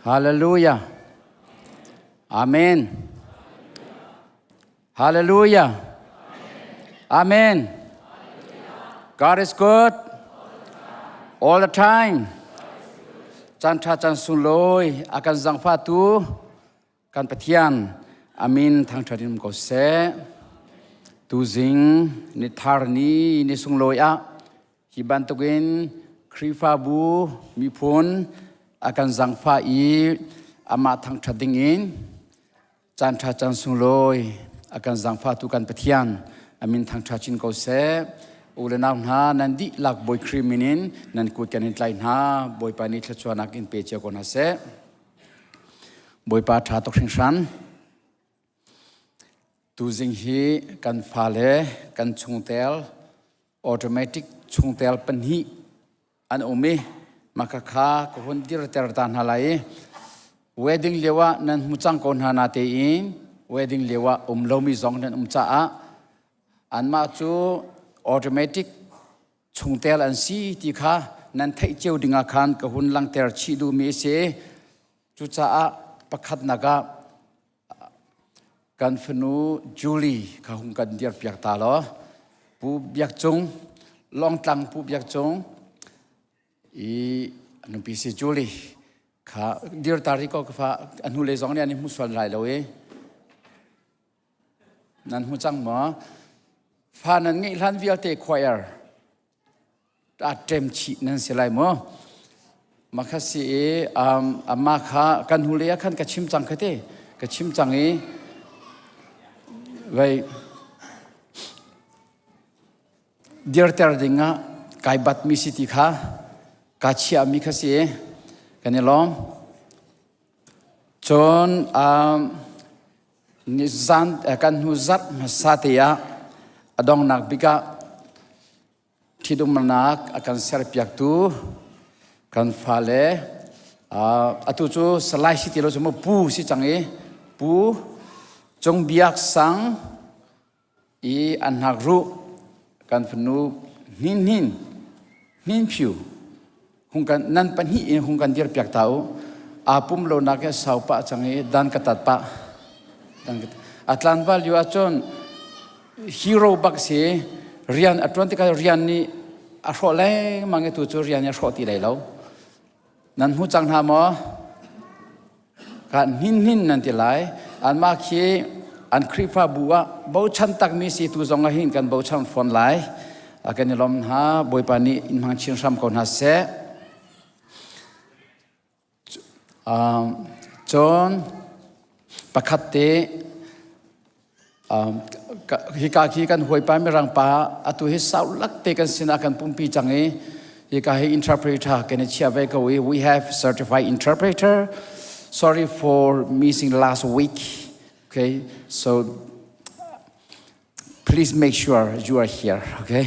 Hallelujah. Amen. Hallelujah. Amen. God is good all the time. Caan ṭha caan sunglawi a kan zangfahtu kan Pathian amin thangṭhat in um ko seh. Tuzing ni thar ni ni sunglawi ah Hi bantukin Khrihfabu miphun a kan zangfah i amah thangṭhat dingin caanṭha caan sunglawi a kan zangfahtu kan Pathian a min thangṭha chin ko seh. U le nau hna nan dihlak Bawi Khrih min in nan kut kan in tlaih hna. Bawipa nih thluachuahnak in pe cio ko hna seh. Bawipa ṭha tuk hringhran. Tuzing hi kan fale kan chungtel automatic chungtel pahnih an um i maka kha ka hun dirter ta hna lai i wedding lio ah nan hmu cang ko hna na tein wedding lio ah um lomi zong nan um caah anmah cu automatic chungtel an si ti kha nan theih cio ding ah khan ka hun langter chih duhmi a si. Cucaah pakhatnak ah Kan fanu Julie kha hung kan dir piak ta law Pu Biak Cung Lawngtlang Pu Biak Cung i nupi si Julie kha dir ta ri ko ka fa a hnu le zong nih an i hmu sual lai lo i nan hmu cang maw fa nan ngeih hlan vialte choir a ṭem chih nan si lai maw makha si i ama kha kan hnu lei ah khan ka chim cang kha te ka chim cang i vei dirter ding ah kai bat mi si ti kha ka chia mi kha si kan i lawm cun ni zan kan hnu zarh hmasa te ah a dongnak bik ah Ṭhitumnak a kan serpiaktu kan fale atu cu Salai si ti lo cu mu Pu si cang i Pu Cung Biak Sang i an hngak ruh kan fanu Hnin Hnin Hnin Phyu hung kan nan pahnih in hung kan dir piak ta u aa pum lo nak he sau pah cang i dan ka tat pah dan ka a tlanval lio ahcun hero bak si rian a ṭuan tikah rian nih a hrawh lengmang i tu cu rian nih a hrawh ti lai lo nan hmu cang hna maw ka hnin hnin nan ti lai anmah khi an Khrihfabu ah bochan takmi si tu zong ah hin kan bochan fawn lai kan i lawm hna Bawipa nih in hmang chin hram ko hna seh cun pakhat te Hika khi kan hawipa mirang pa atu hi sau lak te kan sinah kan pumpi cang i hika hi interpreter kan i chia ve ko i we have certified interpreter. Sorry for missing last week. Okay, so please make sure you are here. Okay,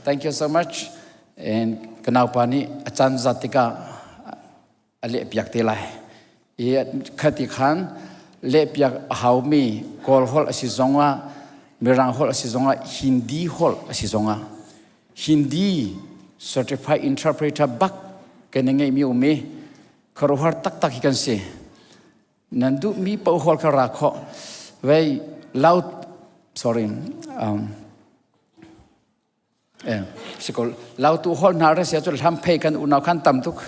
thank you so much. And kanau pa nih a caan zat tikah a lehpiak te lai. I khati khan lehpiak a haumi Kawl holh a si zongah Mirang holh a si zongah Hindi holh a si zongah Hindi certified interpreter bak kan i ngeihmi um i khuaruahhar taktak hi kan si. Nan duhmi paoh holh kha ra khawh. Vei loud sorry Sikol lautu hol hna re sia cu hlam phei kan unau khan tam tuk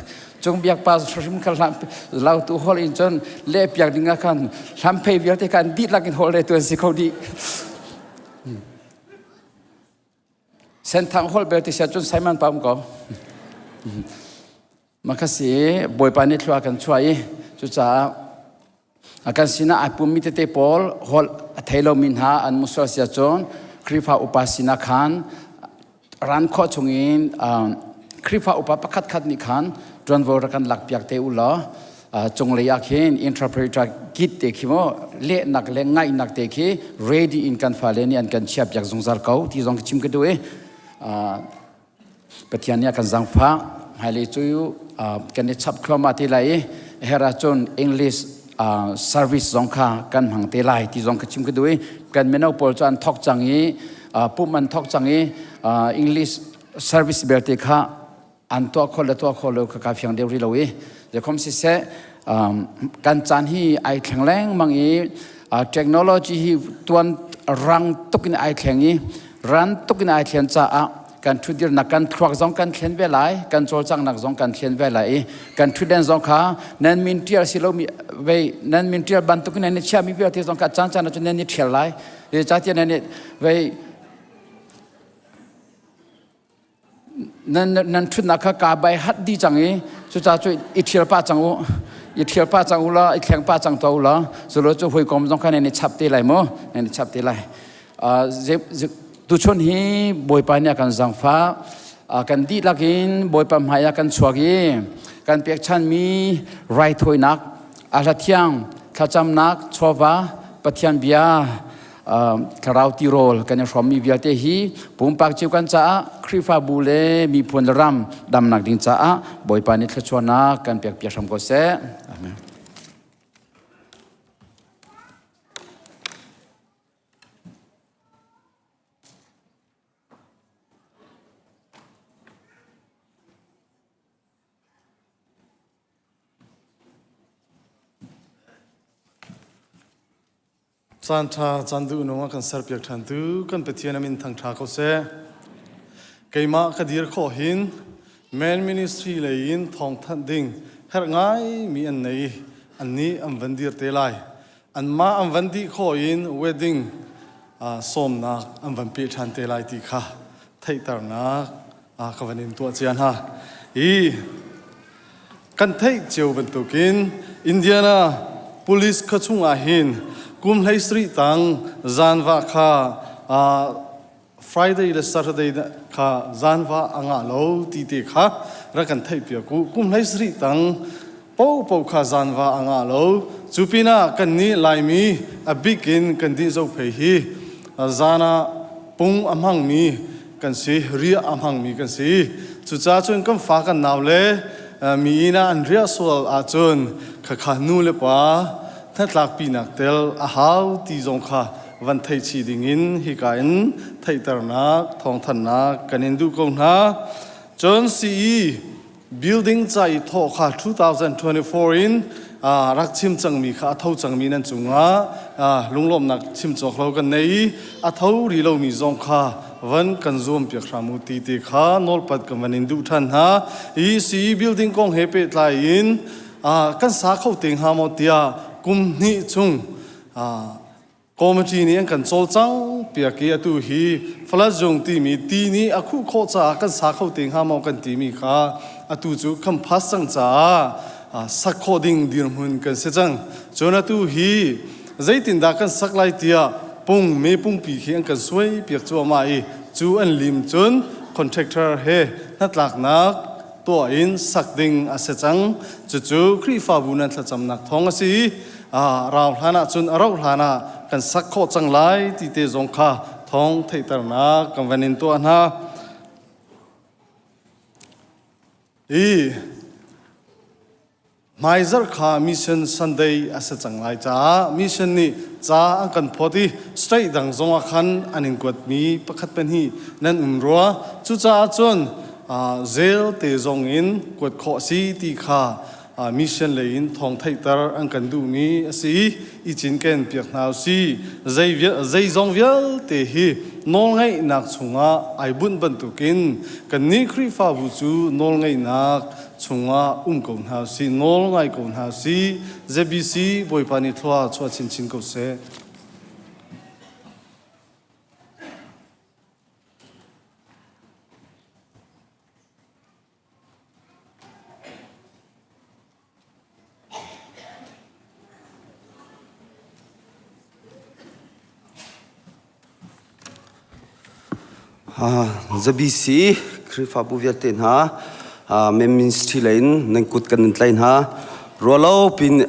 cung biak pa hrim kha hlam lautu hol in cun le piak ding ah khan hlam phei vialte kan dihlak in hol re tuan si kho dih senthang hol belte sia cun Simon pa um ko Makhasi Bawipa nih thlua kan chuah i cucaah a kan sinah ai pummi tete pawl holh a thei lomi hna an musual sia cun Khrihfa upa sinah khan ran khawh chungin Khrihfa upa pakhat khat nih khan ṭuanvo rak kan lakpiak te u law cunglei ah khin interpreter kit te khi mu lehnak le ngaihnak te khi ready in kan fale nih an kan chiahpiak zungzal ko ti zong ka chim ka duh i Pathian nih a kan zaangfah. Hmailei cu kan i chap thluahmah te lai i her ahcun English service zong kha kan hmang te lai ti zong ka chim ka duh i kan mino pawl cu an thok cang i pumh an thok cang i English service belte kha an tuah kho le tuah kho lo kha ka fiang deuh rih lo i zeikhom siseh. Kan caan hi ai thleng lengmang i technology hi tuan rang tuk in ai thleng i ran tuk in ai thlen caah kan ṭhutdirnak kan thluak zong kan thlen ve lai, kan cawlcanghnak zong kan thlen ve lai i kan ṭhutden zong kha nan min ṭial si lomi vei nan min ṭial bantukin nan i chiahmi vialte zong kha caan caan ah cun nan i ṭhial lai. Zeicahtiah nan i vei Nan nan ṭhutnak kha kaa bai hat dih cang i cucaah cu i ṭhial pah cang u. I ṭhial pah cang u law i thleng pah cang tuah u law culo cu hawikom zong kha nan i chap te lai mu. Nan i chap te lai. Tuchun hi Bawipa nih a kan zaangfah. Kan dihlak in Bawipa hmai ah kan chuak i kan pekchanmi raithawinak, a hla thiang, thlacamnak, chawva, Pathian bia, thlarau tirawl kan i hrawmmi vialte hi pumpak cio kan caah Khrihfabu le miphun le ram damnak ding caah Bawipa nih thluachuahnak kan pek piak hram ko seh. Amen. Caan ṭha, caan duhnung a kan serpiak ṭhantu kan Pathian a min thangṭha ko seh. Keimah ka dir khawh hin Man Ministry lei in thawngthanh ding herh ngaimi an nei i annih an van dir te lai. Anmah an van dih khawh in wedding sawmnak an van peh ṭhan te lai ti kha theihternak ka van in tuah cia hna. Hi Kan theih cio bantukin Indiana police khuachung ah hin kum 17 tang zanva kha Friday le Saturday kha zanva a ngah lo ti te kha rak kan theih piak u. Kum 17 tang popo kha zanva a ngah lo. Cu pinah kan nih Laimi a bik in kan dih zophei hi zan ah pung a hmangmi kan si, riah a hmangmi kan si. Cucaah cun kan fa kan nau le mi inn ah an riah sual ahcun khakha nu le pa hnatlakpinak tel a hau ti zong kha van theih chih dingin hika in theihternak thawngthanhnak kan in duh ko hna. Cun CE building ca i thawh kha 2024 in rak chim cangmi kha a tho cangmi nan cungah lunglawmhnak chim cawk lo kan nei i a tho ri lomi zong kha van kan zuam piak hram u ti te kha nawlpat kan van in duh ṭhan hna i CE building kong he pehtlai in kan sa kho te hnga maw tiah kum hnih chung Committee nih an kan cawlcang piak i atu hi Falazung timi ti nih a khuh khawh caah kan sa kho te hnga maw kan timi kha atu cu kan pass cang caah sak khawh ding dirhmun kan si cang. Cun atu hi zeitindah kan sak lai tiah pung me pungpi khi an kan suai piak cuahmah i cu an lim cun contractor he hnatlaknak tuah in sak ding a si cang. Cucu Khrihfabu nan thlacamnak thawng a si i rau hlan ah cun a rauh hlan ah kan sak khawh cang lai ti te zong kha thawng theihternak kan van in tuah hna. I hmaizarh kha Mission Sunday a si cang lai caah mission nih ca an kan phawt i state dang zong ah khan an in kuatmi pakhat pahnih nan um rua. Cucaah cun zel te zong in kuat khawh si ti kha mission lei in thawng theihter an kan duhmi a si i i cinken piak hna u si. Zeizong vialte hi nawlngeihnak chungah ai bunh bantukin kannih Khrihfabu cu nawlngeihnak chungah um ko hna u si, nawl ngai ko hna u si. ZBC Bawipa nih thlua chuah chinchin ko seh. ZBC Khrihfabu vialte hna men ministry lei in nan kut kan in tlai hna. Rualo pin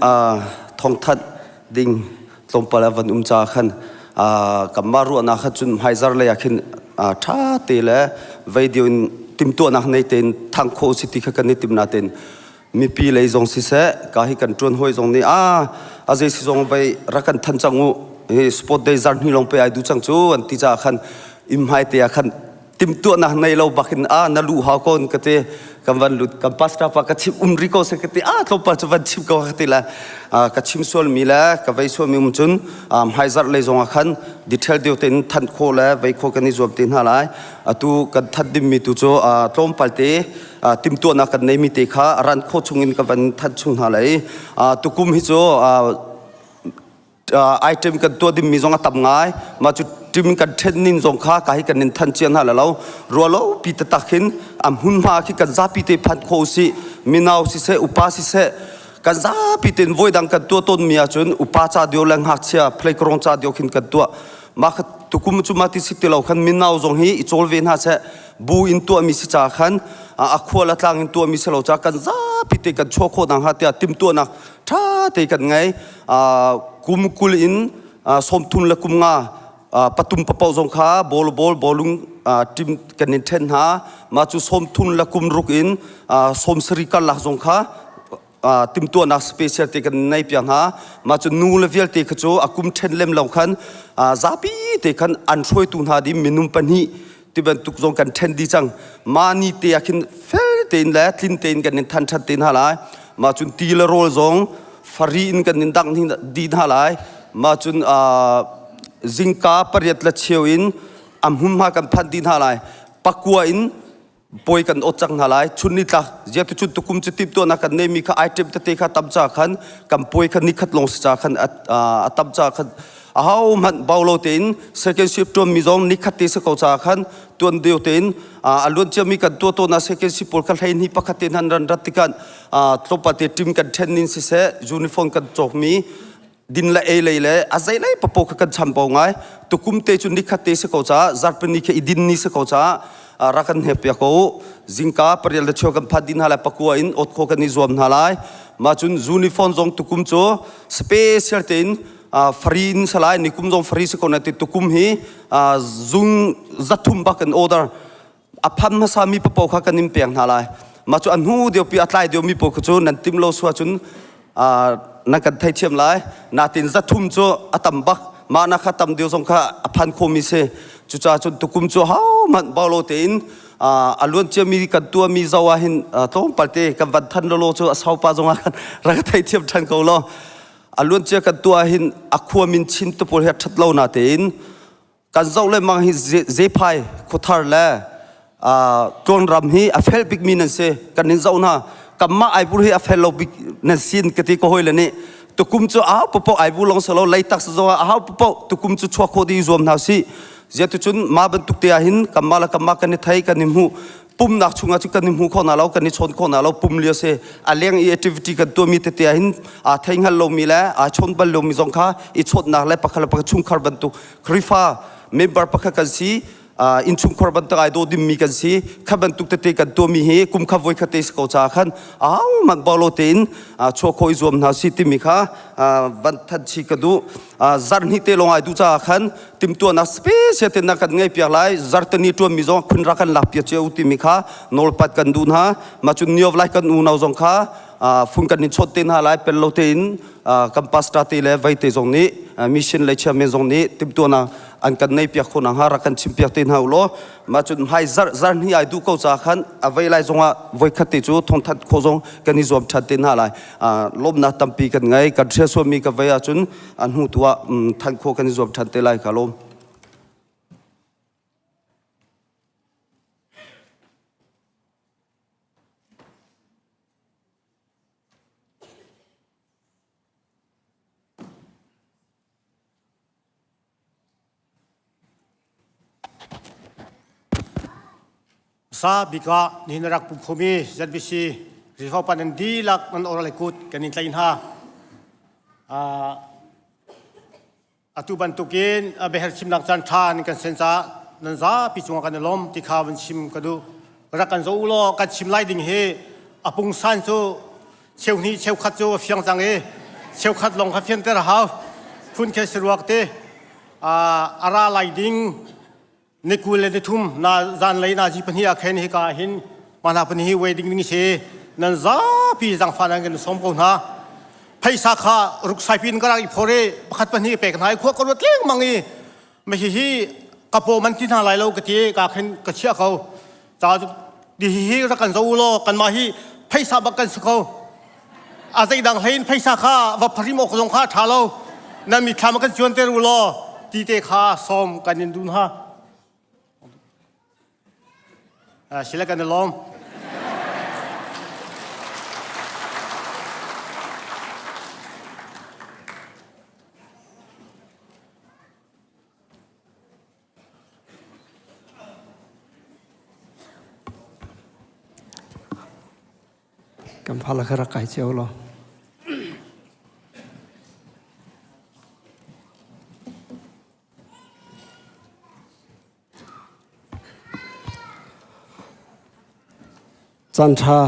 thawngthanh ding tlawmpal a van um ca khan kanmah ruahnak kha cun hmaizar lei ah khin ṭha te le video in timhtuahnak nei tein thang khawh si ti kha kan i tim natein mipi lei zong siseh ka hi kan ṭuan hawi zong nih a a zei si zong vei rak kan than cang u hi sport day zar hni lawng pe ai du cang cu an ti caah khan im hmai te ah khan timhtuahnak nei lo bakin a na lu hau kon ka te. Kan van lut kan pastor pa ka chim um ri ko se ka ti a tlawmpal cu van chim ko ka ti la ka chim sual mi le ka vei sual mi um cun hmaizarh lei zong ah khan detail deuh tein thanh khawh le vei khawh kan i zuam te hna lai. Atu kan thanh dingmi tu cu tlawmpal te timhtuahnak kan neimi te kha ran khawh chungin ka van thanh chung hna lai. Tukum hi cu item kan tuah dingmi zong a tam ngai. Mah cu tim kan then ning zong kha ka hi kan in than cia hna la lo. Rualo pi taktak hin a hmunhma khi kan zapi te phan kho usih. Mino siseh, upa siseh, kan zapi tein voidang kan tuah tawnmi ahcun upa ca dio le ngakchia playground ca dio khin kan tuah. Mah kha tukum cu mah ti si ti lo khan mino zong hi i cawl ve hna seh. Bu in tuahmi si ca khan a khual a tlang in tuahmi si lo ca kan zapi te kan chuah khawh nakhnga tiah timhtuahnak ṭha te kan ngei. Kum 20 in 30 le kum nga patum papaw zong kha bol bol bawlung tim kan in ṭhen hna. Mah cu 30 le kum ruk in 70 karlak zong kha timhtuahnak special te kan nei piak hna. Mah cu nu le vialte kha cu a kum ṭhen lem lo khan zapi te khan an hruaitu hna ding minung pahnih ti bantuk zong kan ṭhen dih cang. Mah ni te ah khin fel tein le tlin tein kan in than ṭhan te hna lai. Mah cun ti le rawl zong fari in kan in dangh dih hna lai. Mah cun zingka pariat le cheu in a hmunhma kan phanh dih hna lai. Pakua in puai kan ot cang hna lai chun ni tlak zia tu chun tukum cu tip tuahnak kan neimi kha item tete kha tam ca khan kan puai kha nikhat long si ca khan a tam ca khan a ho hmanh bau lo tein second shift tuan mi zong nikhat te se ko ca khan tuan deu tein a luan cia mi kan tua to na second shift pawl kha hlei ni pakhat te han ran rat tikan tlawmpa te team kan then nin siseh uniform kan cawk mi din le ei lei le a zei lei papo kha kan cham po ngai tukum te cu nikhat te si ko caah zarpini kha i din ni si ko caah rak kan hnek piak ko zingka parial le cheu kan phat din hna lai pakua in ot kho kan i zuam hna lai ma cun uniform zong tukum cu special tein fari in salai nikum zong fari si ko na ti tukum hi zung zathum bak kan order a phan hmasa mi papo kha kan in pek hna lai mah cu a hnu deuhpi a tlai deuh mi pawl kha cu nan tim lo sua cun nan kan theithiam lai natin zathum cu a tam bak mah na kha tam deuh zong kha a phan khomi si cucaah cun tukum cu hohmanh baulo tein a luan ciami kan tuahmi zo ah hin tlawmpal te kan van than lolo cu a saupa zong ah kan rak theithiam than ko lo a luan cia kan tuah hin a khua min chin te pawl he that lo na tein kan zoh lengmang hi Zephai khuathar le Tlawnram hi a fel bikmi nan si kan in zoh hna kanmah Aibur hi a fel lo bik nan sin ka ti ka hawi le nih tukum cu a popo Aibur long selo leitak zong ah a hau popo tukum cu chuak kho ding zuam hna si zia tu cun ma bantuk te ah hin kanmah le kanmah kan i thei kan i hmu pumnak chungah cu kan i hmu kho na lo kan i chawn kho na lo pum lio si a leng i activity kan tuahmi tete ah hin aa thei hngal lomi le aa chawn bal lomi zong kha i chawnhnak le pakhat le pakhat chungkhar bantuk Khrihfa member pakhat kan si innchungkhar bantuk ai daw dimmi kan si kha bantuk tete kan tuahmi hi kum kha voi khat te si ko ca khan au man bolo tein chuah kho i zuam hna si timi kha van than chi ka duh zarhni te lawng ai duh caah khan timtuahnak special te na kan ngei piak lai zartani tuan mi zong khun ra kan lak piak cio timi kha nawlpat kan duh hna ma cun niov lai kan unau zong kha phun kan in chawt te hna lai pel lo tein kan pastor te le vai te zong nih mission le chairman zong nih timtuahnak an kan nei piak kho nakhnga rak kan chim piak te hna u law mah cun hmai zar zar hni ai duh ko ca khan a vei lai zongah voi khat te cu thongthat kho zong kan i zuam ṭhan te hna lai lawmnak tampi kan ngei kan hrial sualmi ka vei ahcun a hnu tu ah than kho kan i zuam ṭhan te lai ka lawm. Sa bik ah nihin a rak pum khomi ZBC Khrihfa upa nan dihlak nan or le kut kan in tlaih hna. Atu bantukin biaher chimnak caan ṭha nan kan sen caah nan zapi cungah kan i lawm ti kha van chim ka duh. Rak kan zoh u law kan chim lai ding hi a pungsan cu cheuhnih cheukhat cu a fiang cang i cheukhat lawng kha fianter a hau. Phun khe si ruak te a ra lai ding ni 23 na zanlei nazi pahnih ah khin hika ah hin mahna pahnih hi wedding ding si nan zapi zangfa nan kan sawm ko hna phaisa kha ruksai pin ka rak i phor i pakhat pahnih pek hna i khua ka ruat lengmang i ma hi hi ka paw man ti hna lai lo ka ti ka khin ka chiah ko ca. Di hi rak kan zo u law kanmah hi phaisa bak kan si ko. A zeidang hlei in phaisa kha va pharim awk zong kha a ṭha lo. Nan mithlam kan cuanter u law ti te kha sawm kan in dun ha. Sila kan i lawm. Kan phala kha rak kai cio law. Caan ṭha,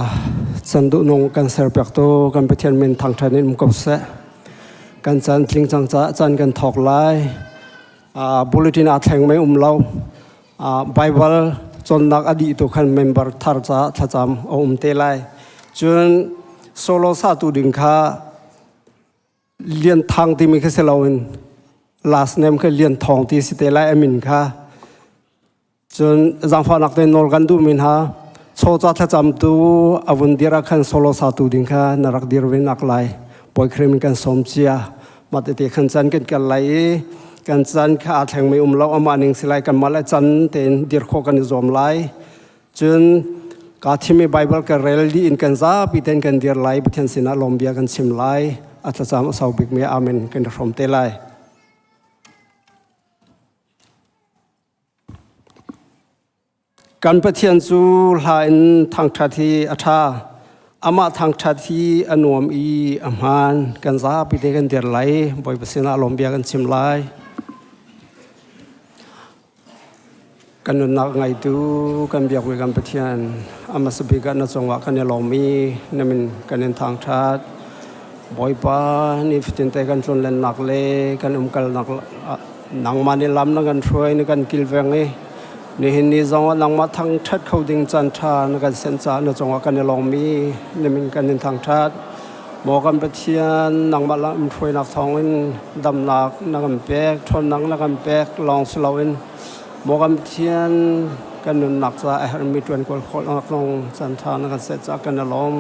caan duhnung kan serpiaktu kan Pathian min thangṭhat in um ko seh. Kan caan tling cang caah caan kan thawk lai. Bulletin aa thleng mei um lo. Bible cawnnak a dih tu khan member thar caah thlacam a um te lai. Cun solo satu ding kha Lian Thang timi kha si loin last name kha Lian Thawng ti si te lai a min kha. Cun zaangfahnak te nawl kan duhmi hna chawca thlacamtu a vun dir ah khan solo satu ding kha na rak dir ve nak lai. Bawi Khrih min kan sawm cia. Mah tete khan caan kan kal lai i kan caan kha aa thlengmi um lo amah ning si lai kanmah le can tein dir khawh kan i zuam lai. Cun kaa thim i Baibal ka rel dih in kan zapi tein kan dir lai Pathian sinah lawmbia kan chim lai. A thlacam a sau bikmi amen kan i hrawm te lai. Kan Pathian cu hla in thangṭhat hi a ṭha. Amah thangṭhat hi a nuam i a hmaan. Kan zapi te kan dir lai. Bawipa sinah lawmbia kan chim lai. Kan nunnak ngaitu kan biakmi kan Pathian, a hmasa bik ah na cungah kan i lawm i na min kan in thangṭhat. Bawipa, nifatin te kan tlunlennak le kan umkalnak nangmah nih lam na kan hruai na kan kilveng i nihin ni zongah nangmah thangṭhat kho ding caan ṭha na kan senh caah na cungah kan i lawm i na min kan in thangṭhat. Maw kan Pathian, nangmah lam hruainak thawngin damnak na kan pek, ṭhawnnak na kan pek lawng si loin maw kan Pathian, kan nunnak caah a herhmi ṭuan kawl khawhnak zong caan ṭha na kan seh caah kan i lawm.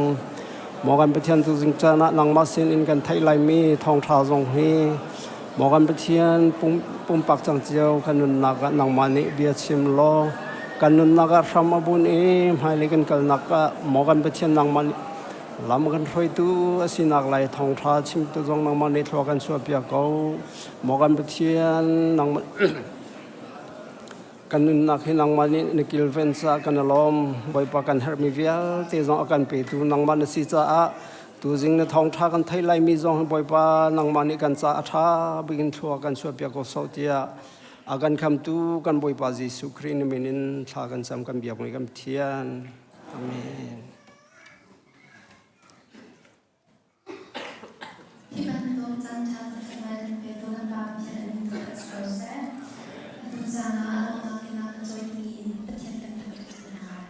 Maw kan Pathian, tuzing caan ah nangmah sinin kan theih laimi thawngṭha zong hi maw kan Pathian, pumpak cang cio kan nunnak ah nangmah nih bia chim law kan nunnak ah hram a bunh i hmailei kan kalnak ah maw kan Pathian nangmah nih lam kan hruaitu a sinak lai thawngṭha chimtu zong nangmah nih thlua kan chuahpiak ko. Maw kan Pathian, nangmah kan nunnak hi nangmah nih na kilven caah kan i lawm. Bawipa kan herhmi vialte zong a kan petu nangmah na si caah tuzing na thawngṭha kan theih laimi zong hi Bawipa nangmah nih kan caah a ṭha bik in thlua kan chuahpiak ko sawh tiah a kan khamtu kan Bawipa Jesuh Khrih na min in thla kan cam kan biakmi kan Pathian. Amen. Hi bantuk caanṭha cathluan kan petu kan Pa Pathian a min thangṭhat si ko seh. Atu caan ah a donghnak inn ah ka cawimi in Pathian kan thangṭhat cu kan lai.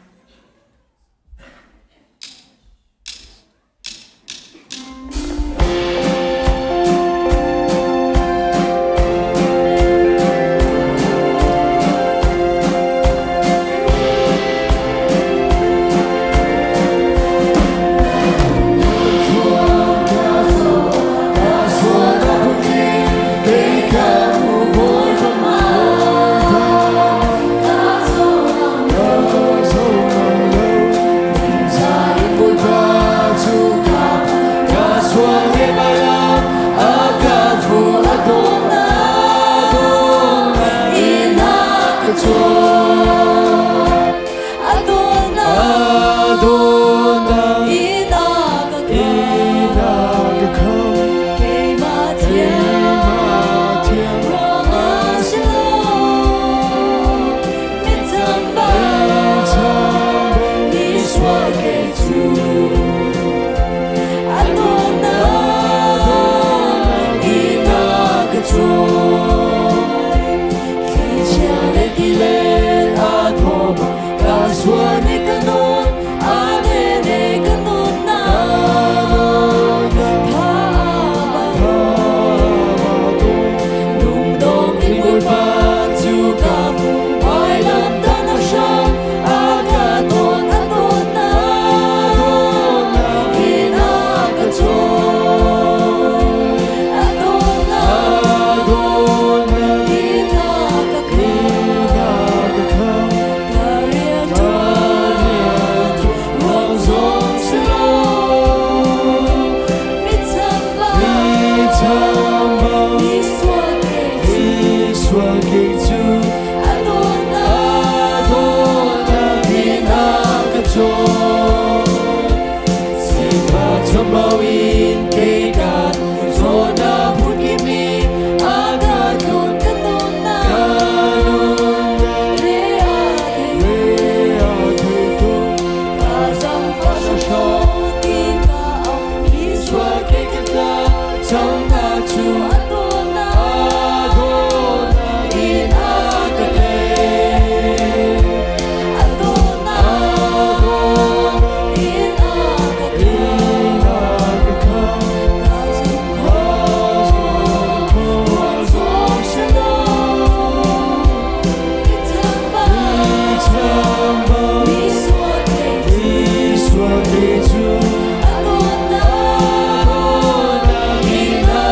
Biakamnak cu a dawtnak in a ka tei. A dawtnak in a ka khamh. Ka zumh khawh, ruang zong si lo. I chambau, mi sual kei cu a dawtnak in a.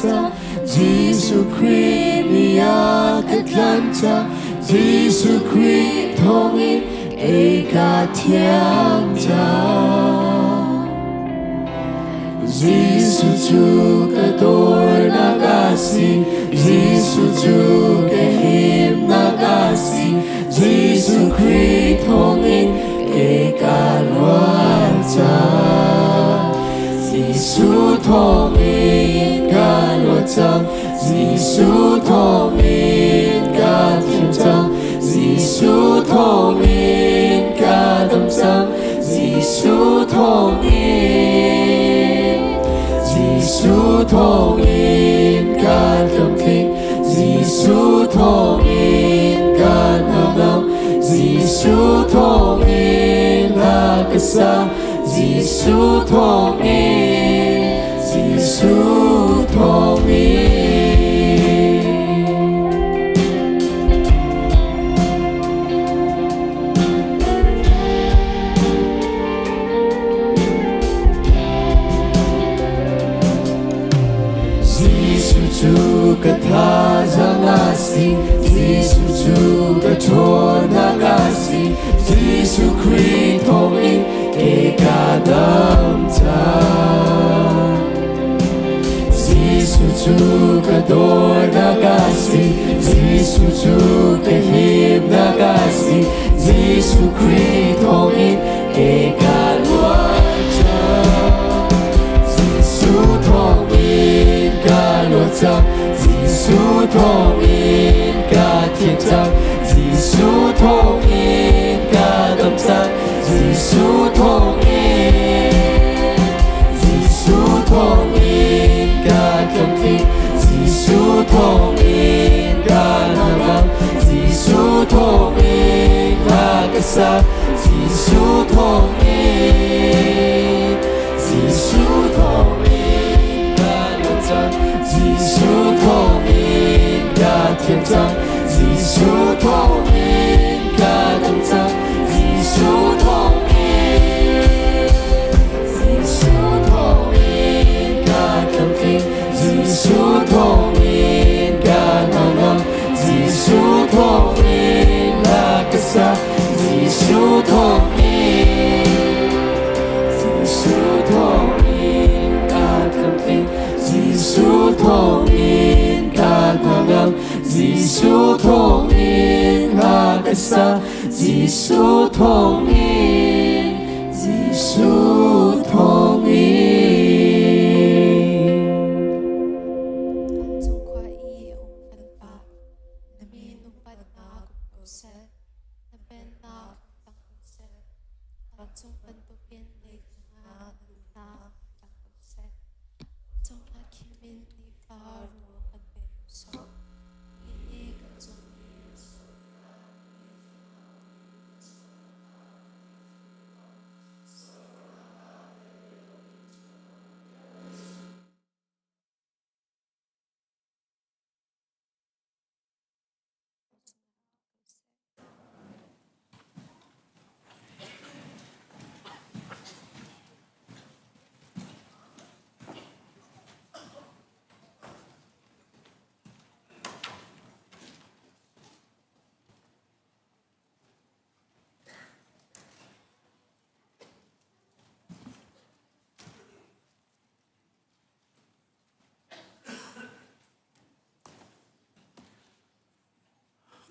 cang Jesuh Khrih nih a ka tlanh cang Jesuh Khrih thawngin kei ka thiang cang Jesuh cu ka dawrnak a si Jesuh cu ka himnak a si Jesuh Khrih thawngin kei ka luat cang Jesuh thawngin ka luat cang Jesuh thawngin ka thiam cang Jesuh thawngin ka dam cang Jesuh thawngin Jesuh thawngin ka tlamtling Jesuh thawngin ka hnangam Jesuh thawngin hla ka sa Jesuh thawngin Jesuh thawngin Jesuh cu ka thazaang a si Jesuh cu ka ṭhawnnak a si Jesuh Khrih thawngin ke ka dam cang Jesuh cu ka dawrnak a si Jesuh cu ka himnak a si Jesuh Khrih thawngin ke ka luat cang Jesuh thawngin ka luat cang Jesuh thawngin ka thiang cang Jesuh thawngin ka dam cang Jesuh thawngin Jesuh thawngin ka tlamtling Jesuh thawngin ka hnangam Jesuh thawngin hla ka sa Jesuh thawngin Jesuh thawngin ka luat cang Jesuh thawngin ka thiang cang Jesuh thawngin ka dam cang Jesuh thawngin Jesuh thawngin ka tlamtling Jesuh thawngin ka hnangam Jesuh thawngin hla ka sa Jesuh thawngin Jesuh thawngin ka tlamtling Jesuh thawngin ka hnangam Jesuh thawngin hla ka sa Jesuh thawngin Jesuh thawngin Vancung khua i a um kan Pa, na min upatnak um ko seh, na pennak cang ko seh. Vancung bantukin leicung ah na duhnak cang ko seh. Cungah khimin nifa rawl kan pe ko sawh. Hi kan cung i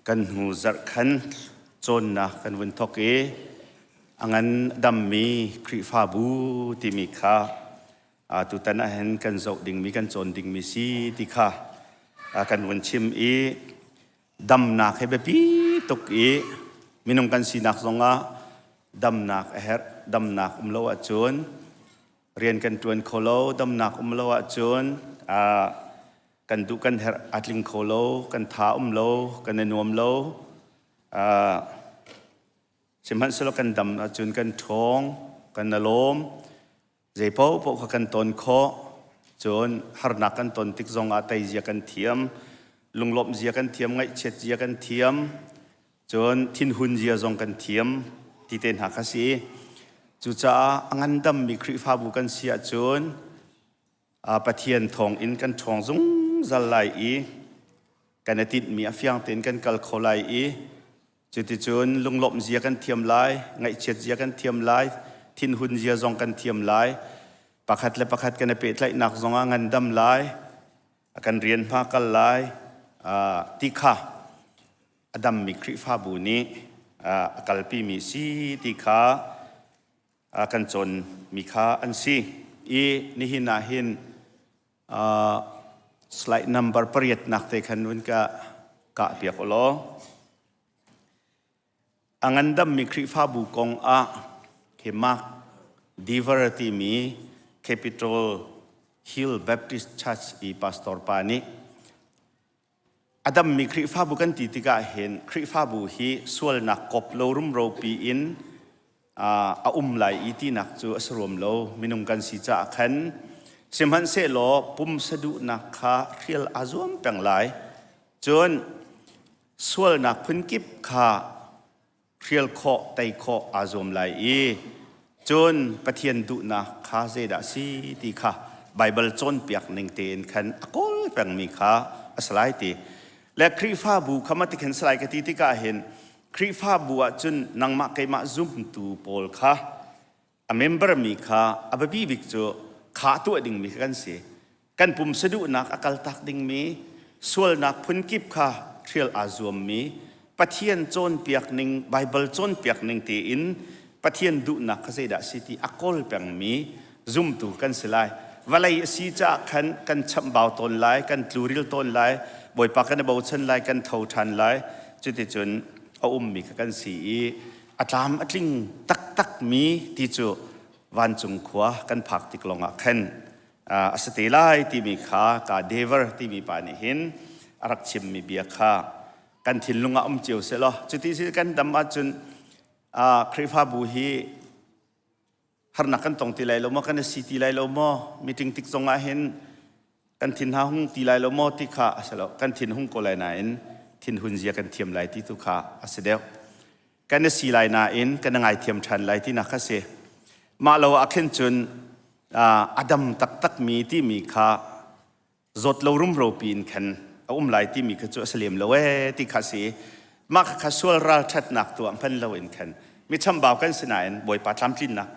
Kan hnu zarh khan cawnnak kan vun thawk i a ngan dammi Khrihfabu timi kha tutan ah hin kan zoh dingmi kan cawn dingmi si ti kha kan vun chim i damnak he biapi tuk i minung kan sinak zongah damnak a herh damnak um lo ahcun rian kan ṭuan kho lo damnak um lo ahcun kan duh kan herh a tling kho lo kan tha um lo kan i nuam lo sihmanhsehlaw kan dam ahcun kan ṭhawng kan i lawm Zei paohpaoh kha kan ton khawh. Cun harnak kan ton tik zongah tei zia kan thiam, lunglawmh zia kan thiam, ngaihchiat zia kan thiam, cun thinhun zia zong kan thiam ti te hna kha si. Cucaah a ngandammi Khrihfabu kan si ahcun. Pathian thawng in kan ṭhawng zungzal lai i kan i tinhmi a fiang tein kan kal kho lai i cuticun lunglawmh zia kan thiam lai, ngaihchiat zia kan thiam lai, thinhun zia zong kan thiam lai, pakhat le pakhat kan i pehtlaihnak zong ah ngandam lai, kan rian hma kal lai ti kha a dammi Khrihfabu nih a kalpimi si ti kha kan cawnmi kha an si. I nihin ah hin slide number pariatnak te khan vun ka kah piak u law. A ngandammi Khrihfabu kong ah khi Mark Dever timi Capitol Hill Baptist Church i pastor pa nih A dammi Khrihfabu kan ti tikah hin Khrihfabu hi sualnak kop lo rumro piin a um lai i tinak cu a si ruam lo. Minung kan si caah khan sihmanhsehlaw pumsa duhnak kha hrial aa zuam peng lai. Cun sualnak phunkip kha hrial khawh, tei khawh aa zuam lai i cun Pathian duhnak kha zeidah a si ti kha Baibal cawnpiak ning tein khan a kawl pengmi kha a si lai ti. Le Khrihfabu kha mah ti khin si lai ka ti tikah hin Khrihfabu ah cun nangmah keimah zumtu pawl kha a member mi kha a biapi bik cu kha tuah dingmi kha kan si. Kan pumsa duhnak a kaltak dingmi, sualnak phunkip kha hrial aa zuammi, Pathian cawnpiak ning, Baibal cawnpiak ning tein Pathian duhnak kha zeidah a si ti a kawl pengmi zumtu kan si lai. Vawlei a si caah khan kan chamhbau tawn lai, kan tluril tawn lai, Bawipa kan i bochan lai, kan tho ṭhan lai. Cuticun a ummi kha kan si i a tlam a tling taktakmi ti cu vancung khua kan phak tik lawngah khan a si te lai timi kha ka Dever timi pa nih hin a rak chimmi bia kha kan thinlung ah um cio seh law cuti si kan dam ahcun Khrihfabu hi harnak kan tong ti lai lo maw kan i si ti lai lo maw meeting tik zong ah hin kan thin ha hung ti lai lo maw ti kha a si lo kan thin hung ko lai nain thinhun zia kan thiam lai ti tu kha a si deuh kan i si lai nain kan i ngaithiam ṭhan lai tinak kha si mah lo ah khin cun a dam taktakmi timi kha zawt lo rumro piin khan a um lai timi kha cu a si lem lo ee ti kha si mah kha sual ral ṭhatnak tuah hman lo in khan mi chambau kan si nain Bawipa tlamtlinnak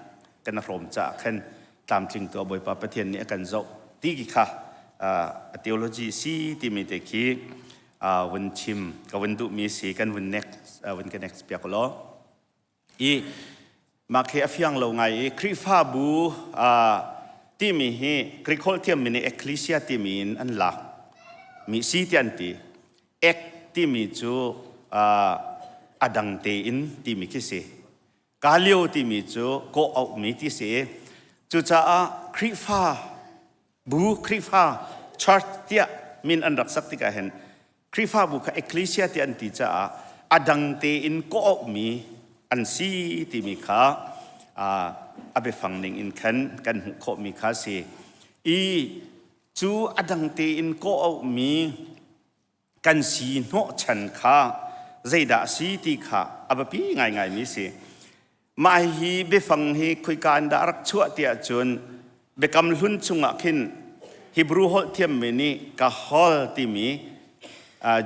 kan hrawm caah khan tlamtling tuah Bawipa Pathian nih a kan zoh ti kha a theology si timi te khi vun chim ka vun duhmi si kan vun next vun ka next piak law I mah khi a fiang lo ngai i Khrihfabu timi hi Greek holh thiammi nih ecclesia timi in an lak mi si ti an ti. Ek timi cu a dang tein timi khi si. Kalio timi cu kawh auhmi ti si. Cucaah Khrihfa bu Khrihfa church tiah min an rak sak tikah hin Khrihfabu kha ecclesia tiah an ti caah a dang tein kawh-auhmi an si timi kha a biafang ning in khan kan hmuh khawhmi kha a si. I cu a dang tein kawh-auhmi kan si hnawhchan kha zeidah a si ti kha a biapi ngaingaimi a si. Mah hi biafang hi khoika in dah a rak chuah tiah cun Biakam Hlun chungah khin Hebrew holh thiammi nih kahol timi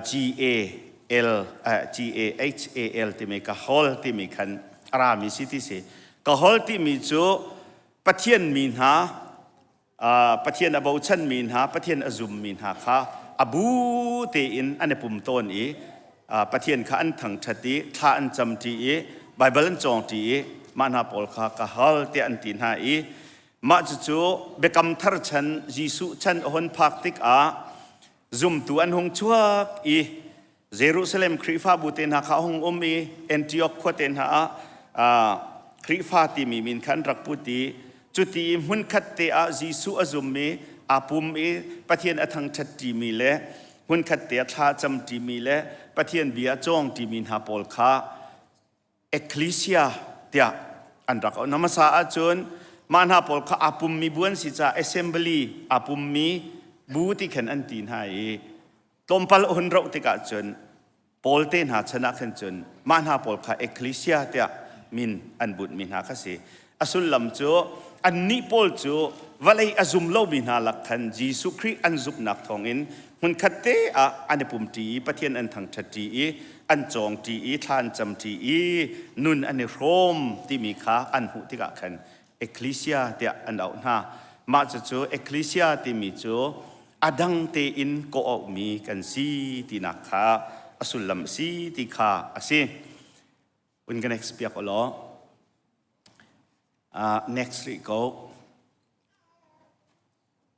G A L G A H A L timi kahol timi khan a rami si ti si. Kahol timi cu Pathian mi hna Pathian a bochanmi hna, Pathian a zummi hna kha a bu tein an i pum tawn i Pathian kha an thangṭhat i thla an camṭi i Baibal an cawngṭi i mah hna pawl kha ka hal tiah an ti hna i mah cucu Biakam Thar chan Jesuh chan a hun phak tikah zumtu an hung chuak i Jerusalem Khrihfabu te hna kha a hung um i Antioch khua te hna ah Khrihfa timi min kha an rak put i cuti i hmunkhat te ah Jesuh a zum i aa pum i Pathian a thangṭhat ṭimi le hmunkhat te ah thla a cam ṭimi le Pathian bia a cawng ṭimi hna pawl kha Ecclesia tiah an rak auh. Hmasa ahcun mah hna pawl kha aa pummi bu an si caah assembly aa pummi bu ti khan an ti hna i tlawmpal a hun roh tikah cun Paul te hna chan ah khan cun mah hna pawl kha ecclesia tiah min an bunhmi hna kha si. A sullam cu annih pawl cu vawlei a zum lomi hna lak khan Jesuh Khrih an zumhnak thawngin hmunkhat te ah an i pumṭi i Pathian an thangṭhatṭi i an cawngṭi i thla an camṭi i nun an i hrawm timi kha an hmuh tikah khan Ecclesia tiah an auh hna. Mah cucu Ecclesia timi cu a dang tein kawh auhmi kan si tinak kha a sullam a si ti kha a si. Un ka next piak law. Uh, next rih ko.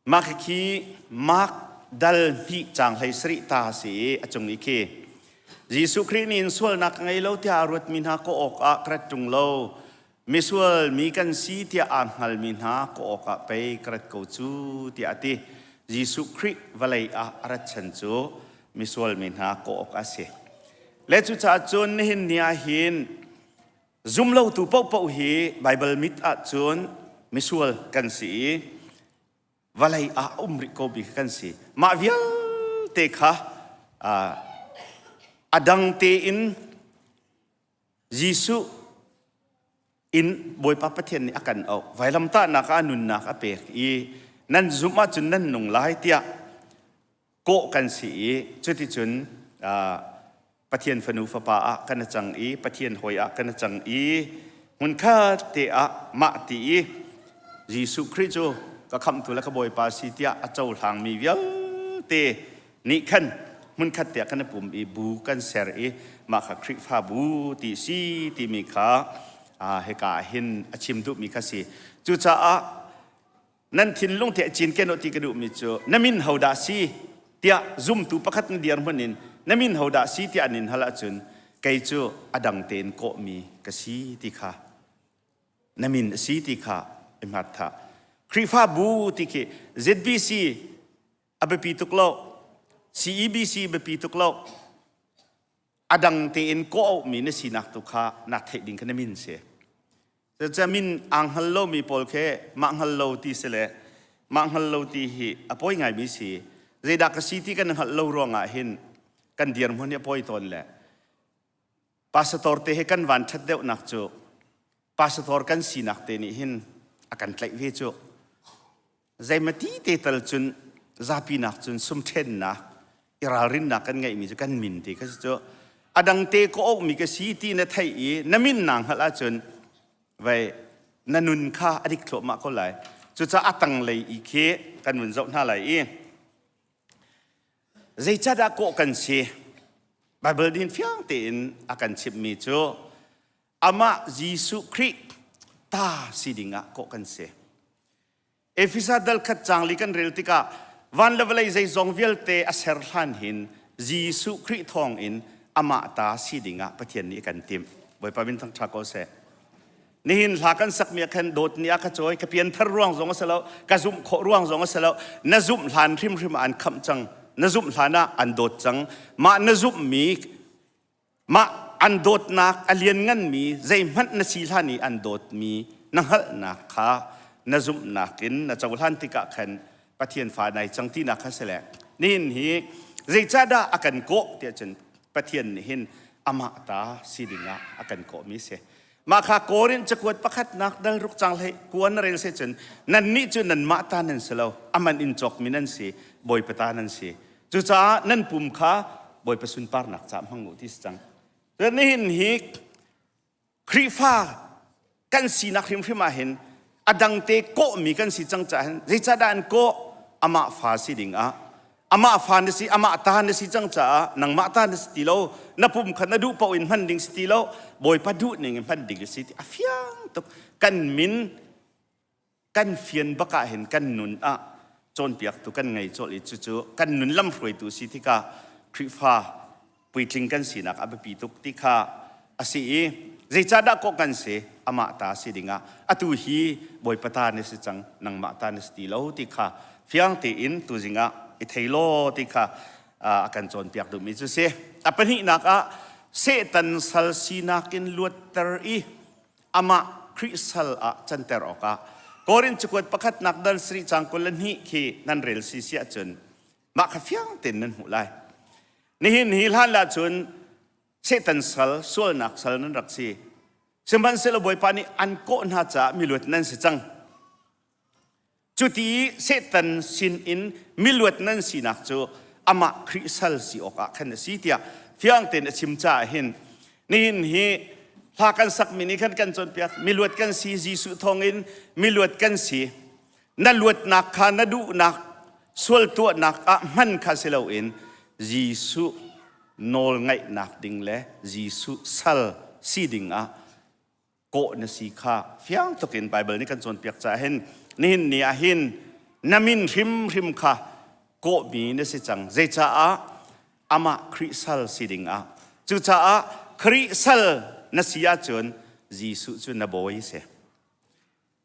Mah khi Mark dal hnih caang 17 ta a si i a cung i khi Jesuh Khrih nih in sualnak ka ngei lo tiah a ruatmi hna kawh awkah ka rat ṭung lo. Misual mi kan si tiah aa hngalmi hna kawh awkah pei ka rat ko cu tiah a ti. Jesuh Khrih vawlei ah a rat chan cu misual mi hna kawh awk a si. Le cucaah cun nihin ni ah hin Zumlotu paohpaoh hi Baibal mit ahcun misual kan si i vawlei ah a um rih ko bik kan si. Mah vialte kha a dang tein Jesuh in Bawipa Pathian nih a kan auh. Vailamtahnak ah nunnak a pek i nan zumh ahcun nan nung lai tiah kawh kan si i cuticun Pathian fanu fapa ah kan cang i Pathian hawi ah kan cang i hmunkhat te ah mah ti i Jesuh Khrih cu ka khamhtu le ka Bawipa si tiah a cohlangmi vialte nih khan hmunkhat te ah kan i pum i bu kan ser i mah kha Khrihfabu ti si timi kha hika ah hin a chim duhmi kha si. Cucaah Nan thinlung te cinken u ti ka duhmi cu na min hodah si tiah zumtu pakhat na dirhmun in na min hodah si tiah an in hal ahcun kei cu a dang tein kawhmi ka si ti kha na min a si ti kha i hngat tha. Khrihfabu ti khi ZBC a biapi tuk lo CEBC biapi tuk lo a dang tein kawh auhmi na sinak tu kha na theih ding kha na min si. Cucaah min aa hngal lomi pawl khi mah hngal lo ti si le mah hngal lo ti hi a pawi ngaimi si. Zeidah ka si ti kan hngalh lo ruangah hin kan dirhmun hi a pawi tawn le pastor te he kan van ṭhat deuhnak cu pastor kan sinak te nih hin a kan tlaih ve cu. Zeimati te tal cun zapi nak cun sumṭhennak i ralrinnak kan ngeihmi cu kan min ti kha si cu a dang te ka auhmi ka si ti na theih i na min naa hngalh ahcun vei na nun kha a dik thluahmah ko lai. Cucaah a tanglei i khi kan vun zoh hna lai i zeicadah kawh kan si Baibal din fiang tein a kan chimhmi cu amah Jesuh Khrih ta si dingah kawh kan si. Efesa dal khat caang li kan rel tikah van le vawlei zeizong vialte a ser hlan hin Jesuh Khrih thawngin amah ta si dingah Pathian nih a kan timh. Bawipa min thangṭha ko seh. Nihin hla kan sakmi ah khan dawt ni a ka cawi ka pianthar ruang zong a si lo ka zumh khawh ruang zong a si lo na zumh hlan hrimhrim ah an khamh cang na zumh hlan ah an dawt cang mah na zumhmi Mah an dawtnak a liannganmi zeihmanh na si hlan i an dawtmi na hngalhnak kha na zumhnak in na cohlan tikah khan Pathian fa nai cang tinak kha si le nihin hi zeicahdah a kan kawh tiah cun Pathian nih hin amah ta si dingah a kan kawhmi si. Mah kha Korin cakuat pakhatnak dal ruk cang hlei kuan na rel se cun nannih cu nanmah ta nan si lo aman in cawkmi nan si Bawipa ta nan si Cucaah nan pum kha Bawipa sunparnak caah hmang u ti si cang. Cun nihin hi Khrihfa kan sinak hrimhrim ah hin a dangte kawhmi kan si cang caah hin zeicahdah an kawh? Amah fa si ding ah amah fa na si amah ta na si cang caah nangmah ta na si ti lo na pum kha na duh paoh in hman ding si ti lo Bawipa duh ning in hman ding si ti a fiang tuk kan min kan fian bak ah hin kan nun ah cawnpiaktu kan ngei colh i cucu kan nun lamhruaitu si tikah Khrihfa puitling kan sinak a biapi tuk ti kha a si i zeicahdah kawh kan si amah ta si dingah atu hi Bawipa ta na si cang nangmah ta na si ti lo ti kha fiang tein tuzing ah i thei law ti kha a kan cawnpiak duhmi cu si a pahnihnak ah Satan sal sinak in luatter i amah Khrih sal ah canter awkah Korin cakuat pakhatnak dal sarih caang 22 khi nan rel si si ahcun mah kha fiang tein nan hmuh lai. Nihin hi hlan lah cun Satan sal, sualnak sal nan rak si. Sihmanhsehlaw Bawipa nih an kawh hna caah miluat nan si cang. Cuti Satan sin in miluat nan sinak cu amah Khrih sal si awkah khan a si tiah fiang tein a chim caah hin nihin hi hla kan sakmi nih khan kan cawnpiak miluat kan si Jesuh thawngin miluat kan si na luatnak kha na duhnak sual tuahnak ah hman kha si loin Jesuh nawl ngaihnak ding le Jesuh sal si ding ah kawh na si kha fiang tuk in Bible nih kan cawnpiak caah hin nihin ni ah hin na min hrimhrim kha kawhmi na si cang zeicaah amah Khrih sal si ding ah cucaah Khrih sal na si ahcun Jesuh cu na bawi si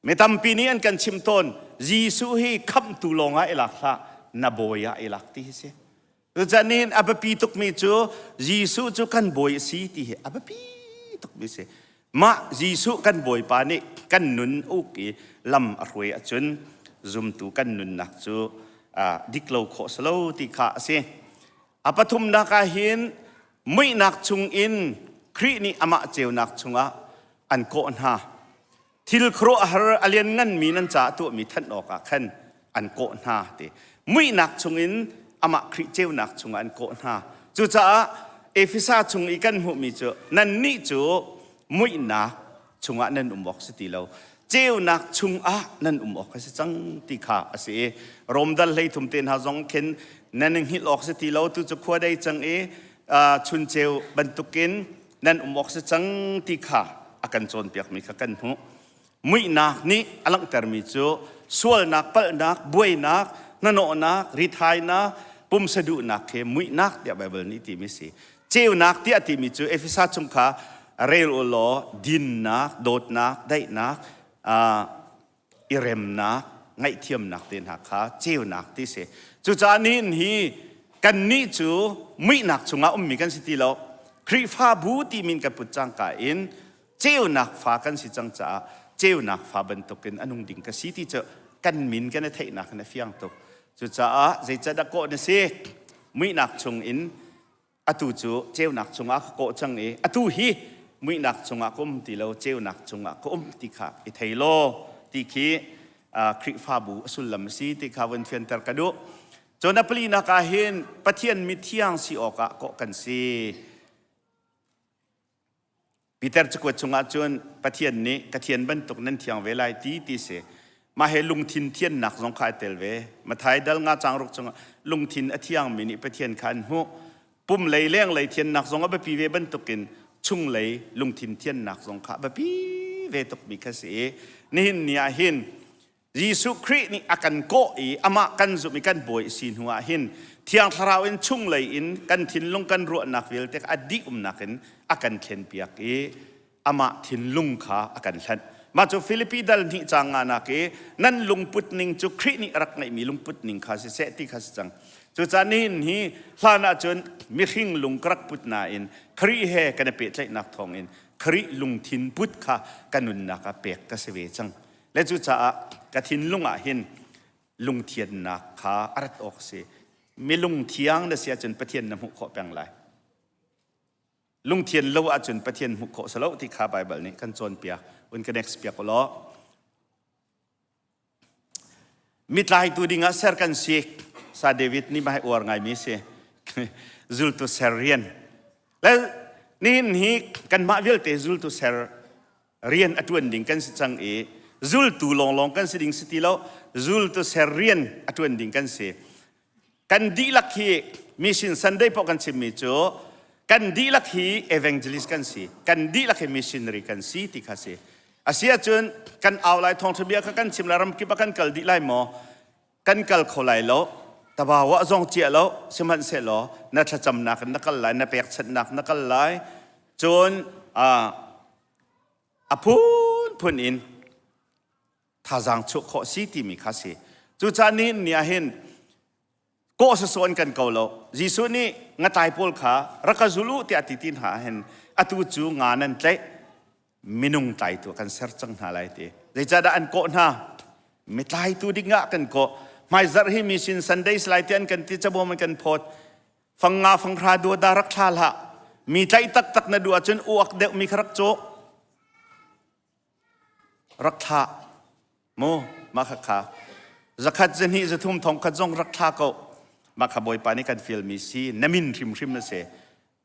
mi tampi nih an kan chim tawn Jesuh hi khamhtu lawng ah i lak hlah na bawi ah i lak ti hi si Cucaah nihin a biapi tukmi cu Jesuh cu kan bawi a si ti hi a biapi tukmi si. Mah Jesuh kan Bawipa nih kan nun uk i lam a hruai ahcun zumtu kan nunnak cu dik lo khawh si lo ti kha a si. A pathumnak ah hin muihnak chungin Khrih nih amah ceunak chungah an kawh hna. Thil khuaruahhar a liannganmi nan caah tuahmi thanh awkah khan an kawh hna ti. Muihnak chungin amah Khrih ceunak chungah an kawh hna. Cucaah Efesa chung i kan hmuhmi cu nannih cu muihnak chungah nan um awk si ti lo. Ceunak chungah nan um awk a si cang ti kha a si i Rom dal 13 te hna zong khin nan i hngilh awk si ti lo tu cu khua dei cang i chun ceu bantukin nan um awk si cang ti kha a kan cawnpiakmi kha kan hmuh. Muihnak nih a langhtermi cu sualnak, palhnak, buainak, hnahnawhnak, rithainak, pumsa duhnak khi muihnak tiah Baibal nih timi si. Ceunak tiah timi cu Efesa chung kha rel u law dinnak, dawtnak, daihnak, i remnak, ngaihthiamnak te hna kha ceunak ti si. Cucaah nihin hi kannih cu muihnak chungah ummi kan si ti lo. Khrihfabu ti min kan put cangka in ceunak fa kan si cang caah ceunak fa bantukin a nung ding ka si ti cu kan min kan i theihnak in a fiang tuk. Cucaah zeicadah kawh na si? Muihnak chungin atu cu ceunak chungah ka kawh cang i atu hi muihnak chungah ka um ti lo ceunak chungah ka um ti kha i thei law ti khi Khrihfabu a sullam a si ti kha vun fianter ka duh. Cun a palinak ah hin Pathian mithiang si awkah kawh kan si. Peter cakuat chungah cun Pathian nih ka thian bantuk nan thiang ve lai ti ti si. Mah he lungthin thiannak zong kha ai tel ve. Mathai dal nga cang ruk chungah lungthin a thiangmi nih Pathian kha an hmuh. Pum lei lenglei thiannak zong a biapi ve bantukin chunglei lungthin thiannak zong kha a biapi ve tukmi kha si i nihin ni ah hin Jesuh Khrih nih a kan kawh i amah kan zumh i kan bawi a si hnu ah hin Thiang Thlarau in chunglei in kan thinlung kan ruahnak vialte a dih umnak in a kan thlenpiak i amah thinlung kha a kan hlanh. Mah cu Filipi dal hnih caang nganak i nan lungput ning cu Khrih nih a rak ngeihmi lungput ning kha siseh ti kha si cang. Cucaah nihin hi hlan ahcun mihring lung ka rak put nain Khrih he kan i pehtlaihnak thawngin Khrih lungthin put kha ka nunnak ah pek ka si ve cang. Le cucaah ka thinlung ah hin lungthiannak kha a rat awk a si. Mi lungthiang na si ahcun Pathian na hmuh khawh peng lai. Lungthian lo ahcun Pathian hmuh khawh si lo ti kha Baibal nih kan cawnpiak. Un ka next piak u law. Mitlaitu ding ah ser kan si. Sa David nih mah uar ngaimi si. Zultu ser rian. Le nihin hi kanmah vialte zultu ser rian a ṭuan ding kan si cang i zultu lawnglawng kan si ding si ti lo zultu ser rian a ṭuan ding kan si kan dihlak hi mission Sunday poh kan chimmi cu kan dihlak hi evangelist kan si kan dihlak hi missionary kan si ti kha si a si ahcun kan au lai thawngṭha bia kha kan chim lai ramkip ah kan kal dih lai maw kan kal kho lai lo tabawa zong cia lo sihmanhsehlaw na thlacamnak in na kal lai na pekchanhnak na kal lai cun a phunphun in thazaang chuah khawh si timi kha si cucaah nihin ni ah hin kawh sawsawh an kan ko lo Jesuh nih ngatlai pawl kha rak ka zul u tiah ti ti hna hin atu cu nga nan tlaih minung tlaitu kan ser cang hna lai ti zeicahdah an kawh hna mitlaitu ding ah kan kawh hmaizarh hi mission Sunday lai ti an kan ti cabawm an kan phawt fangnga fanghra dua da rak thla hlah mi tlaih taktak na duh ahcun uak deuh mi kha rak cawk rak thlah mu mah kha kha. Zakhat zahnih zathum thongkhat zong rak thla ko. Mah kha Bawipa nih kan fialmi si na min hrimhrim na si.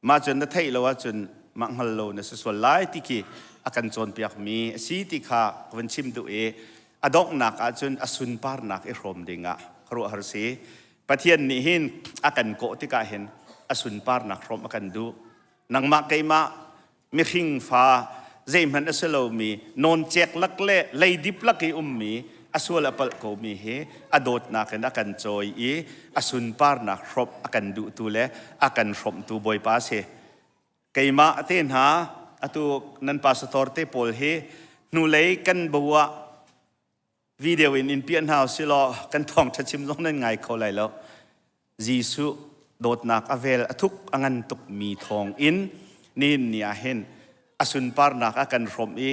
Mah cun na theih lo ahcun mah hngal lo na si sual lai ti khi a kan cawnpiakmi a si ti kha ka van chim duh i a donghnak ahcun a sunparnak i hrawm ding ah khuaruahhar si. Pathian nih hin a kan kawh tikah hin a sunparnak hrawm a kan duh. Nangmah keimah mihring fa zeihmanh a si lomi nawncek lak le leidip lak i ummi a sual a palh komi hi a dawtnak in a kan cawi i a sunparnak hrawmh a kan duhtu le a kan hrawmhtu Bawipa a si. Keimah te hna atu nan pastor te pawl hi hnulei kan bo ah video in in piah hna usilaw kan thawngṭha chim zong nan ngai kho lai lo. Jesuh dawtnak a vel a thuk a ngan tukmi thawng in nihin ni ah hin a sunparnak a kan hrawmh i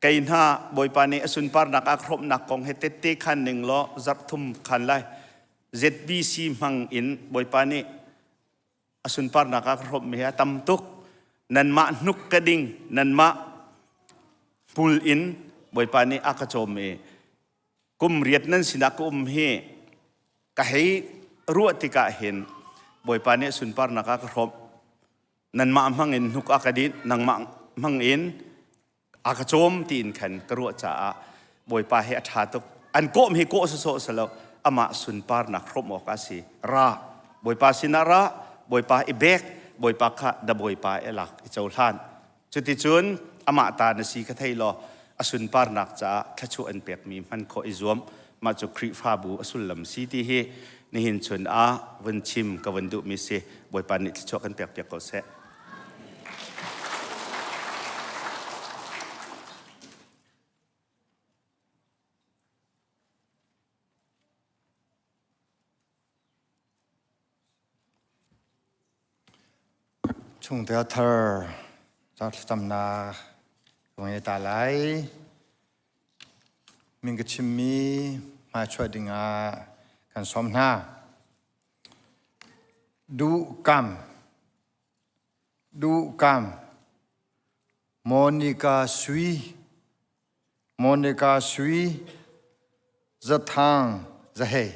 kei hna Bawipa nih a sunparnak a hrawmhnak kong he tette khan ning law zarh thum khan lai ZBC hmang in Bawipa nih a sunparnak ah ka hrawmhmi hi a tam tuk. Nanmah hnuk ka ding, nanmah hmul in Bawipa nih a ka cawm i kum riat nan sinah ka um hi ka hei ruah tikah hin Bawipa nih sunparnak ah ka hrawmh. Nanmah hmang in hnuk a ka dinh, nangmah hmang in a ka cawm tiin khan ka ruah caah Bawipa hi a ṭha tuk. An kawm hi kawh sawsawh si lo, amah sunparnak hrawmh awk a si. Ra, Bawipa sinah ra, Bawipa i bek, Bawipa kha da Bawipa i lak i cohlan. Cuticun amah ta na si kha thei law a sunparnak caah thluachuah an pekmi hman khawh i zuam. Mah cu Khrihfabu a sullam si ti hi nihin chun ah vun chim ka vun duhmi si. Bawipa nih thluachuah kan pekpiak ko seh. Chungtel thar thlacamnak ka ngei ta lai. Min ka chimmi hmaichuah dingah kan sawm hna. Duh kam Duh Kam, Monica Sui, Monica Sui, Zathang Zahei.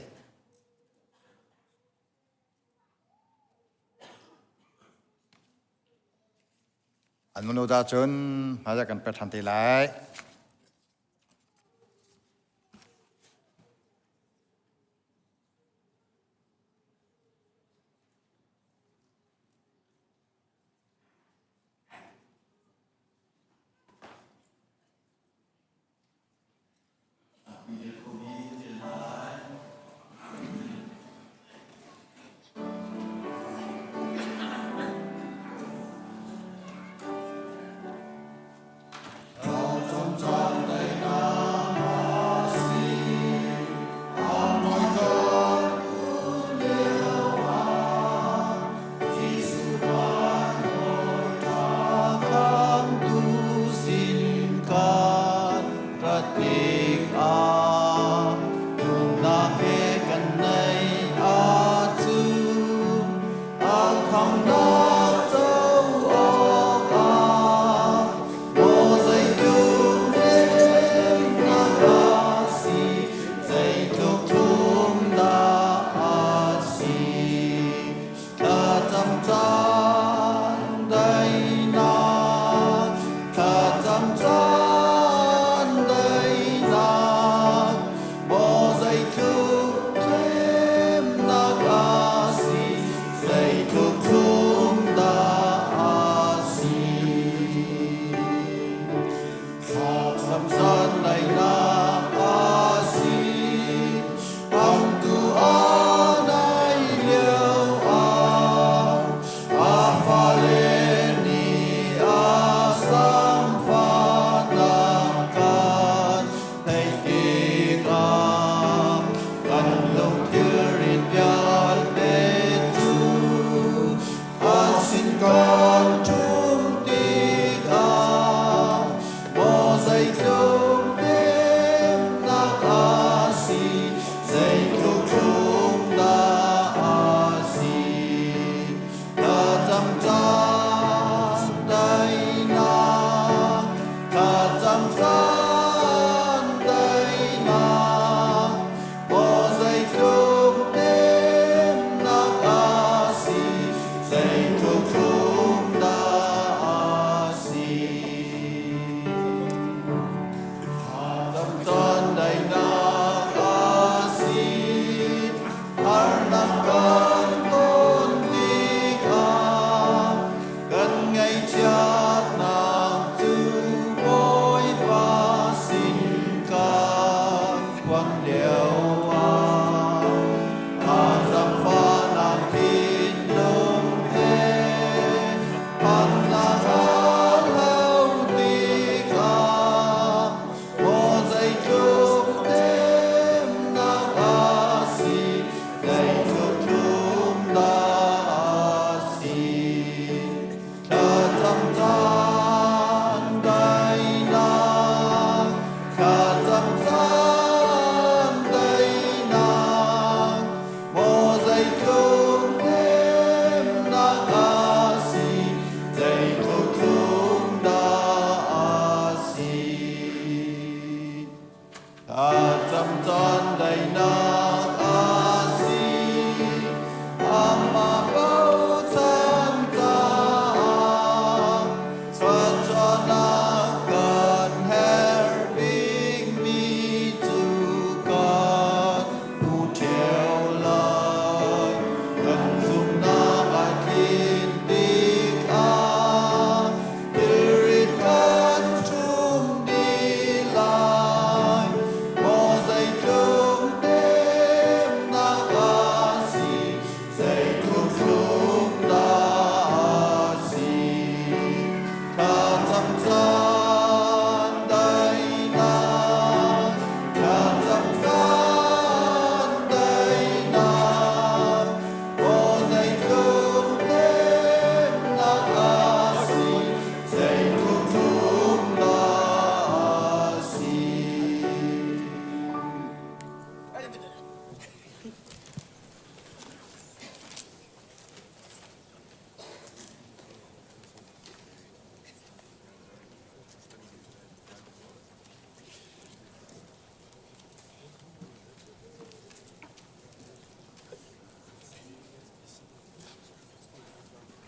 An manu ta cun hmaizah kan pek ṭhan te lai.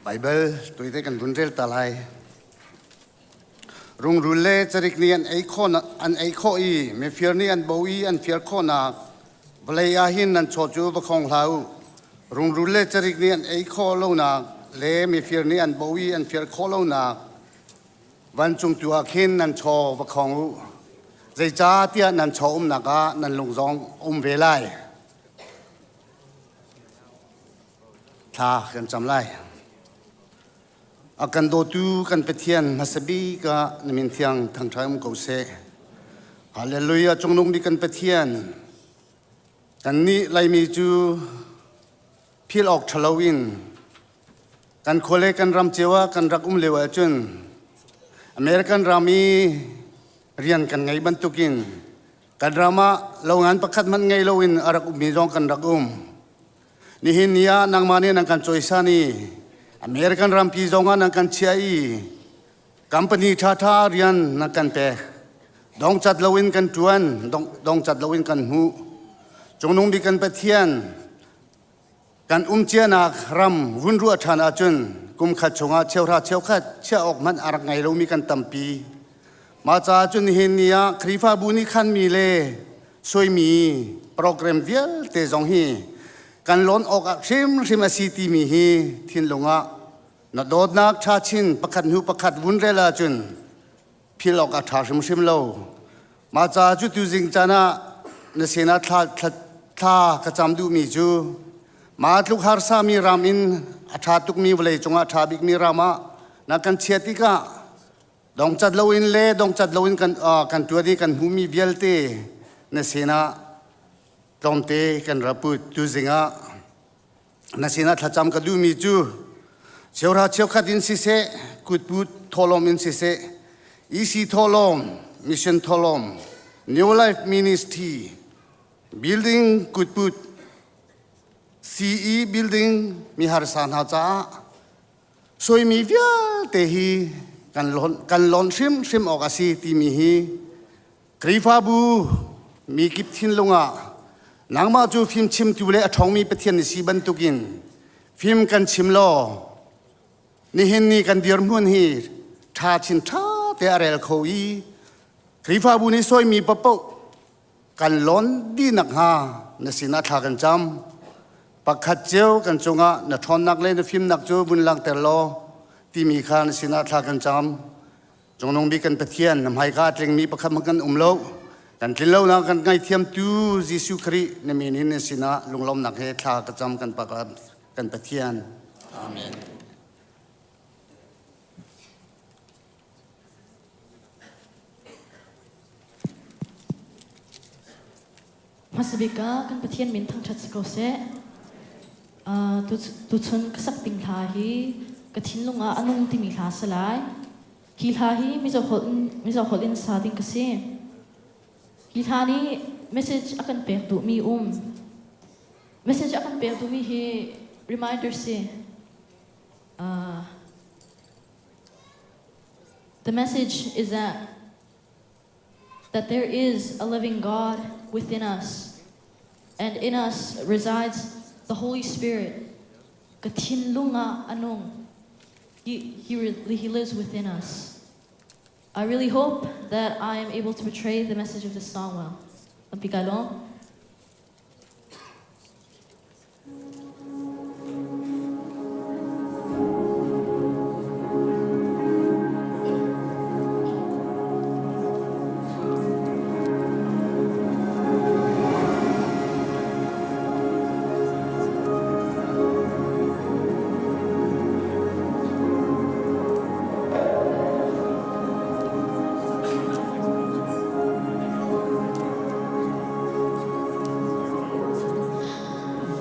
Baibal tuite kan vun rel ta lai. Rungrul le carik nih an ei khawh an ei khawh i mifir nih an bo i an fir khawhnak vawlei ah hin nan chaw cu va khong hlah u. Rungrul le carik nih an ei khawh lonak le mifir nih an bo i an fir khawh lonak vancung tu ah khin nan chaw va khong u. Zeicahtiah nan chaw umnak ah nan lung zong um ve lai. Thla kan cam lai. A kan dawtu kan Pathian hmasa bik ah na min thiang thangṭha um ko seh. Hallelujah cungnung bik kan Pathian. Kannih Laimi cu phil awk ṭhalo in kan khua le kan ram cio ah kan rak um lio ahcun American ram i rian kan ngei bantukin kan ram ah lo ngan pakhat hmanh ngei loin a rak ummi zong kan rak um. Nihin ni ah nangmah nih nan kan cawisan i American rampi zong ah nan kan chiah i company ṭhaṭha rian nan kan pek. Dongcat loin kan ṭuan, dongcat loin kan hmuh. Cungnung bik kan Pathian, kan umcianak ram vun ruah ṭhan ahcun kum khat chungah cheuhra cheukhat chiah awk hmanh a rak ngei lomi kan tampi. Mah caah cun nihin ni ah Khrihfabu nih khanmi le suaimi program vialte zong hi kan lawn awk ah hrimhrim a si timi hi thinlung ah na dawtnak ṭha chin pakhat hnu pakhat vun rel ahcun phil awk a ṭha hrimhrim lo. Mah caah cu tuzing caan ah na sinah thla, thla, thla ka cam duhmi cu mah tluk harsami ram in a ṭha tukmi vawlei cungah a ṭha bikmi ram ah na kan chiah tikah Dongcat loin le dongcat loin kan, uh, kan tuan i kan hmuhmi vialte na sinah tlawmte kan ra put. Tuzing ah na sinah thlacam ka duhmi cu cheuhra cheukhat in siseh, kutput thawhlawm in siseh, EC thawhlawm, mission thawhlawm, New Life Ministry, building kutput, CE building miharsa hna caah Suaimi vialte hi kan lonh, kan lonh hrimhrim awk a si timi hi Khrihfabu mi kip thinlung ah nangmah cu fimchimtu le a ṭhawngmi Pathian na si bantukin fim kan chim law nihin ni kan dirhmun hi ṭha chin ṭha te a rel kho i Khrihfabu nih sawimi paohpaoh kan lawn dih nakhnga na sinah thla kan cam. Pakhat cio kan cungah na ṭhawnnak le na fimnak cu vun langhter law timi kha na sinah thla kan cam. Cungnung bik kan Pathian, na hmaika a tlingmi pakhat hmanh kan um lo. Kan tlin lonak kan ngaihthiamtu Jesuh Khrih na min in na sinah lunglawmnak he thla ka cam kan kan Pathian. Amen. Hmasabik ah kan Pathian min thangṭhat si ko seh. Uh, tuchun ka sak ding hla hi ka thinlung ah a nung timi hla si lai. Hi hla hi Mizo holh in, Mizo holh in sa ding ka si. Hi hla nih message a kan pek duhmi um. Message a kan pek duhmi hi reminder si. Uh, the message is that that there is a living God within us, and in us resides the Holy Spirit. Ka thinlung ah a nung. He, he, he lives within us. I really hope that I am able to portray the message of this song well. Tampi ka lawm.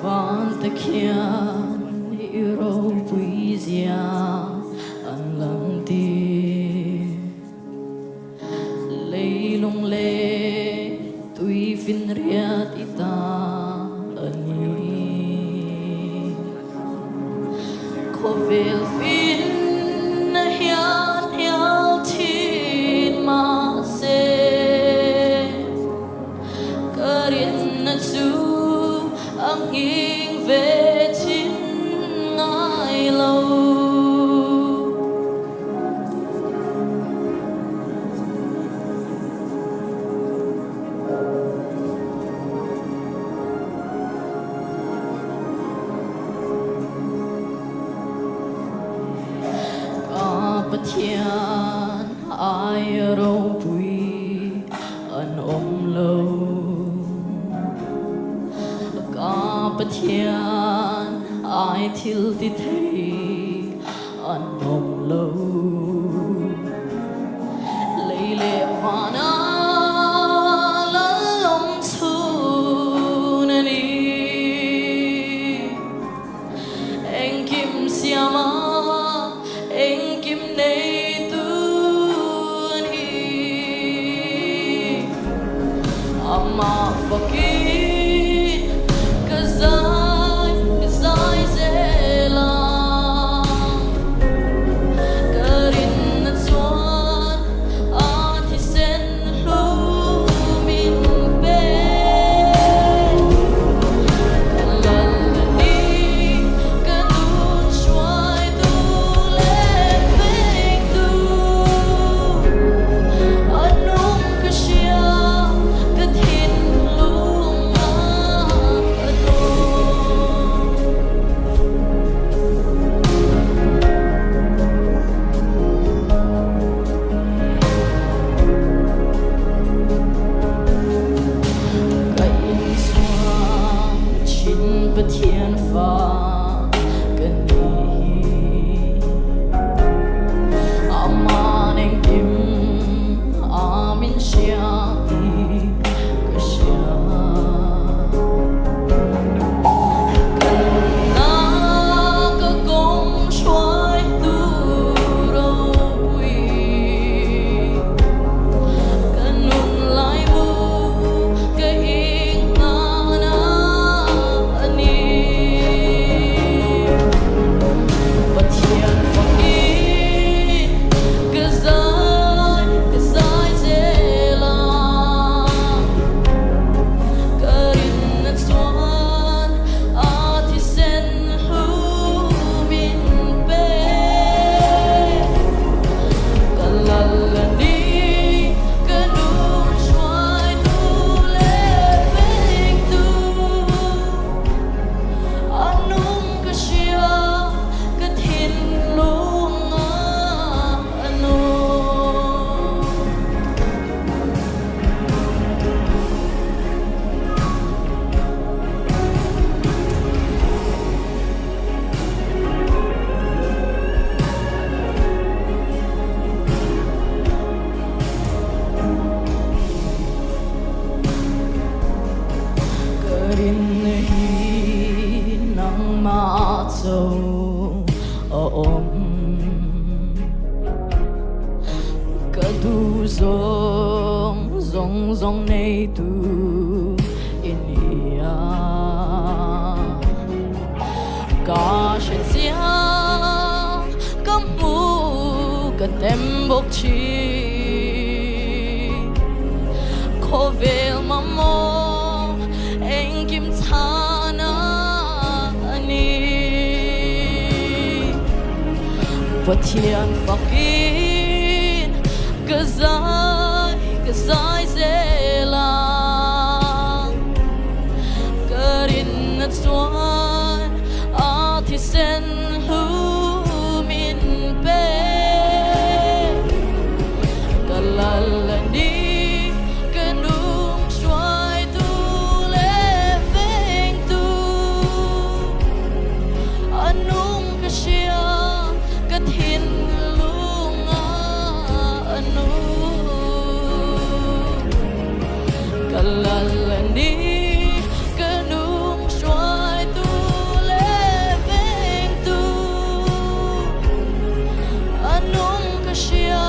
Van i ropui zia an lang ti leilung le tuifinriat i ta ani khawvel fin na hian hial thin mahse Ka rinna cu a hnging ve chin ngai lo. Pathian ai ropui an um lo. Ka Pathian ai thil ti thei an um lo. Lei le van ah lalom chun ani. Engkim siama engkim neitu ni. Amah fakin ka zai ka zai zel ang. Ka rin na chuan a thisen hlu min pe. Ka lal ni ka nun hruaitu le vengtu. A nung ka hria ka thinlung ah a nung. Ka innchuang Chin Pathian fa ka ni hi. Amah engkim amin sia ti ka sia. Ka nunnak ka kong hruaitu ropui. Ka nun lai mu ka ing na ani. Pathian fakin ka zai ka zai zel ang. Ka rin na chuan a thisen hlu min pe. Ka lal ani ka nun hruaitu le vengtu. A nung ka hria ka thinlung ah a nung. Ka rin hi nangmah co a um. Ka duh zong zong zong neitu in ia. Ka hre chiang ka hmu ka tem bawk chin. Khawvel mamawh engkim chana ani. Pathian fakin ka zai ka zai zel ang. Ka rin na chuan a thisen hlu min pe. Ka lal ani ka nung hruaitu le vengtu. A nung ka hria ka thinlung ah a nung. Ka lal ani ka nung hruaitu le vengtu. A nung ka hria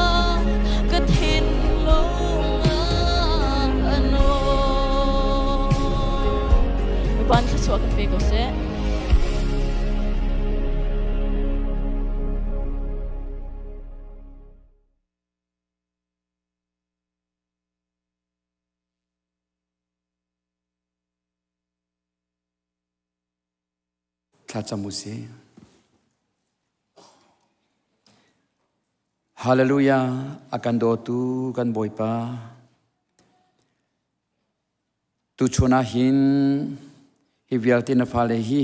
ka thinlung ah a nung. Bawipa thluachuah kan pe ko seh. Thlacam u sih. Hallelujah a kan dawtu kan Bawipa tuchun ah hin hi vialte na fale hi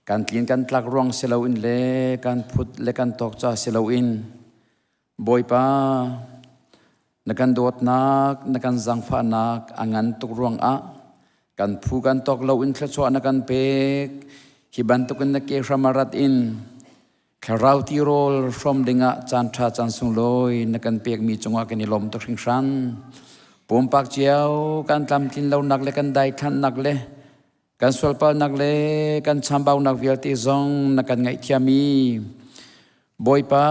kan tlin kan tlak ruang si loin le kan phut le kan tawk ca si loin. Bawipa, na kan dawtnak, na kan zaangfahnak a ngan tuk ruangah kan phu kan tawk lo in thluachuah na kan pek. Hi bantukin na ke hram a rat in thlarau tirawl hrawm dingah caan ṭha caan sunglawi na kan pekmi cungah kan i lawm tuk hringhran. Pumpak cio kan tlamtlin lonak le kan daithlannak le kan sualpalnak le kan chambaunak vialte zong na kan ngaihthiam i Bawipa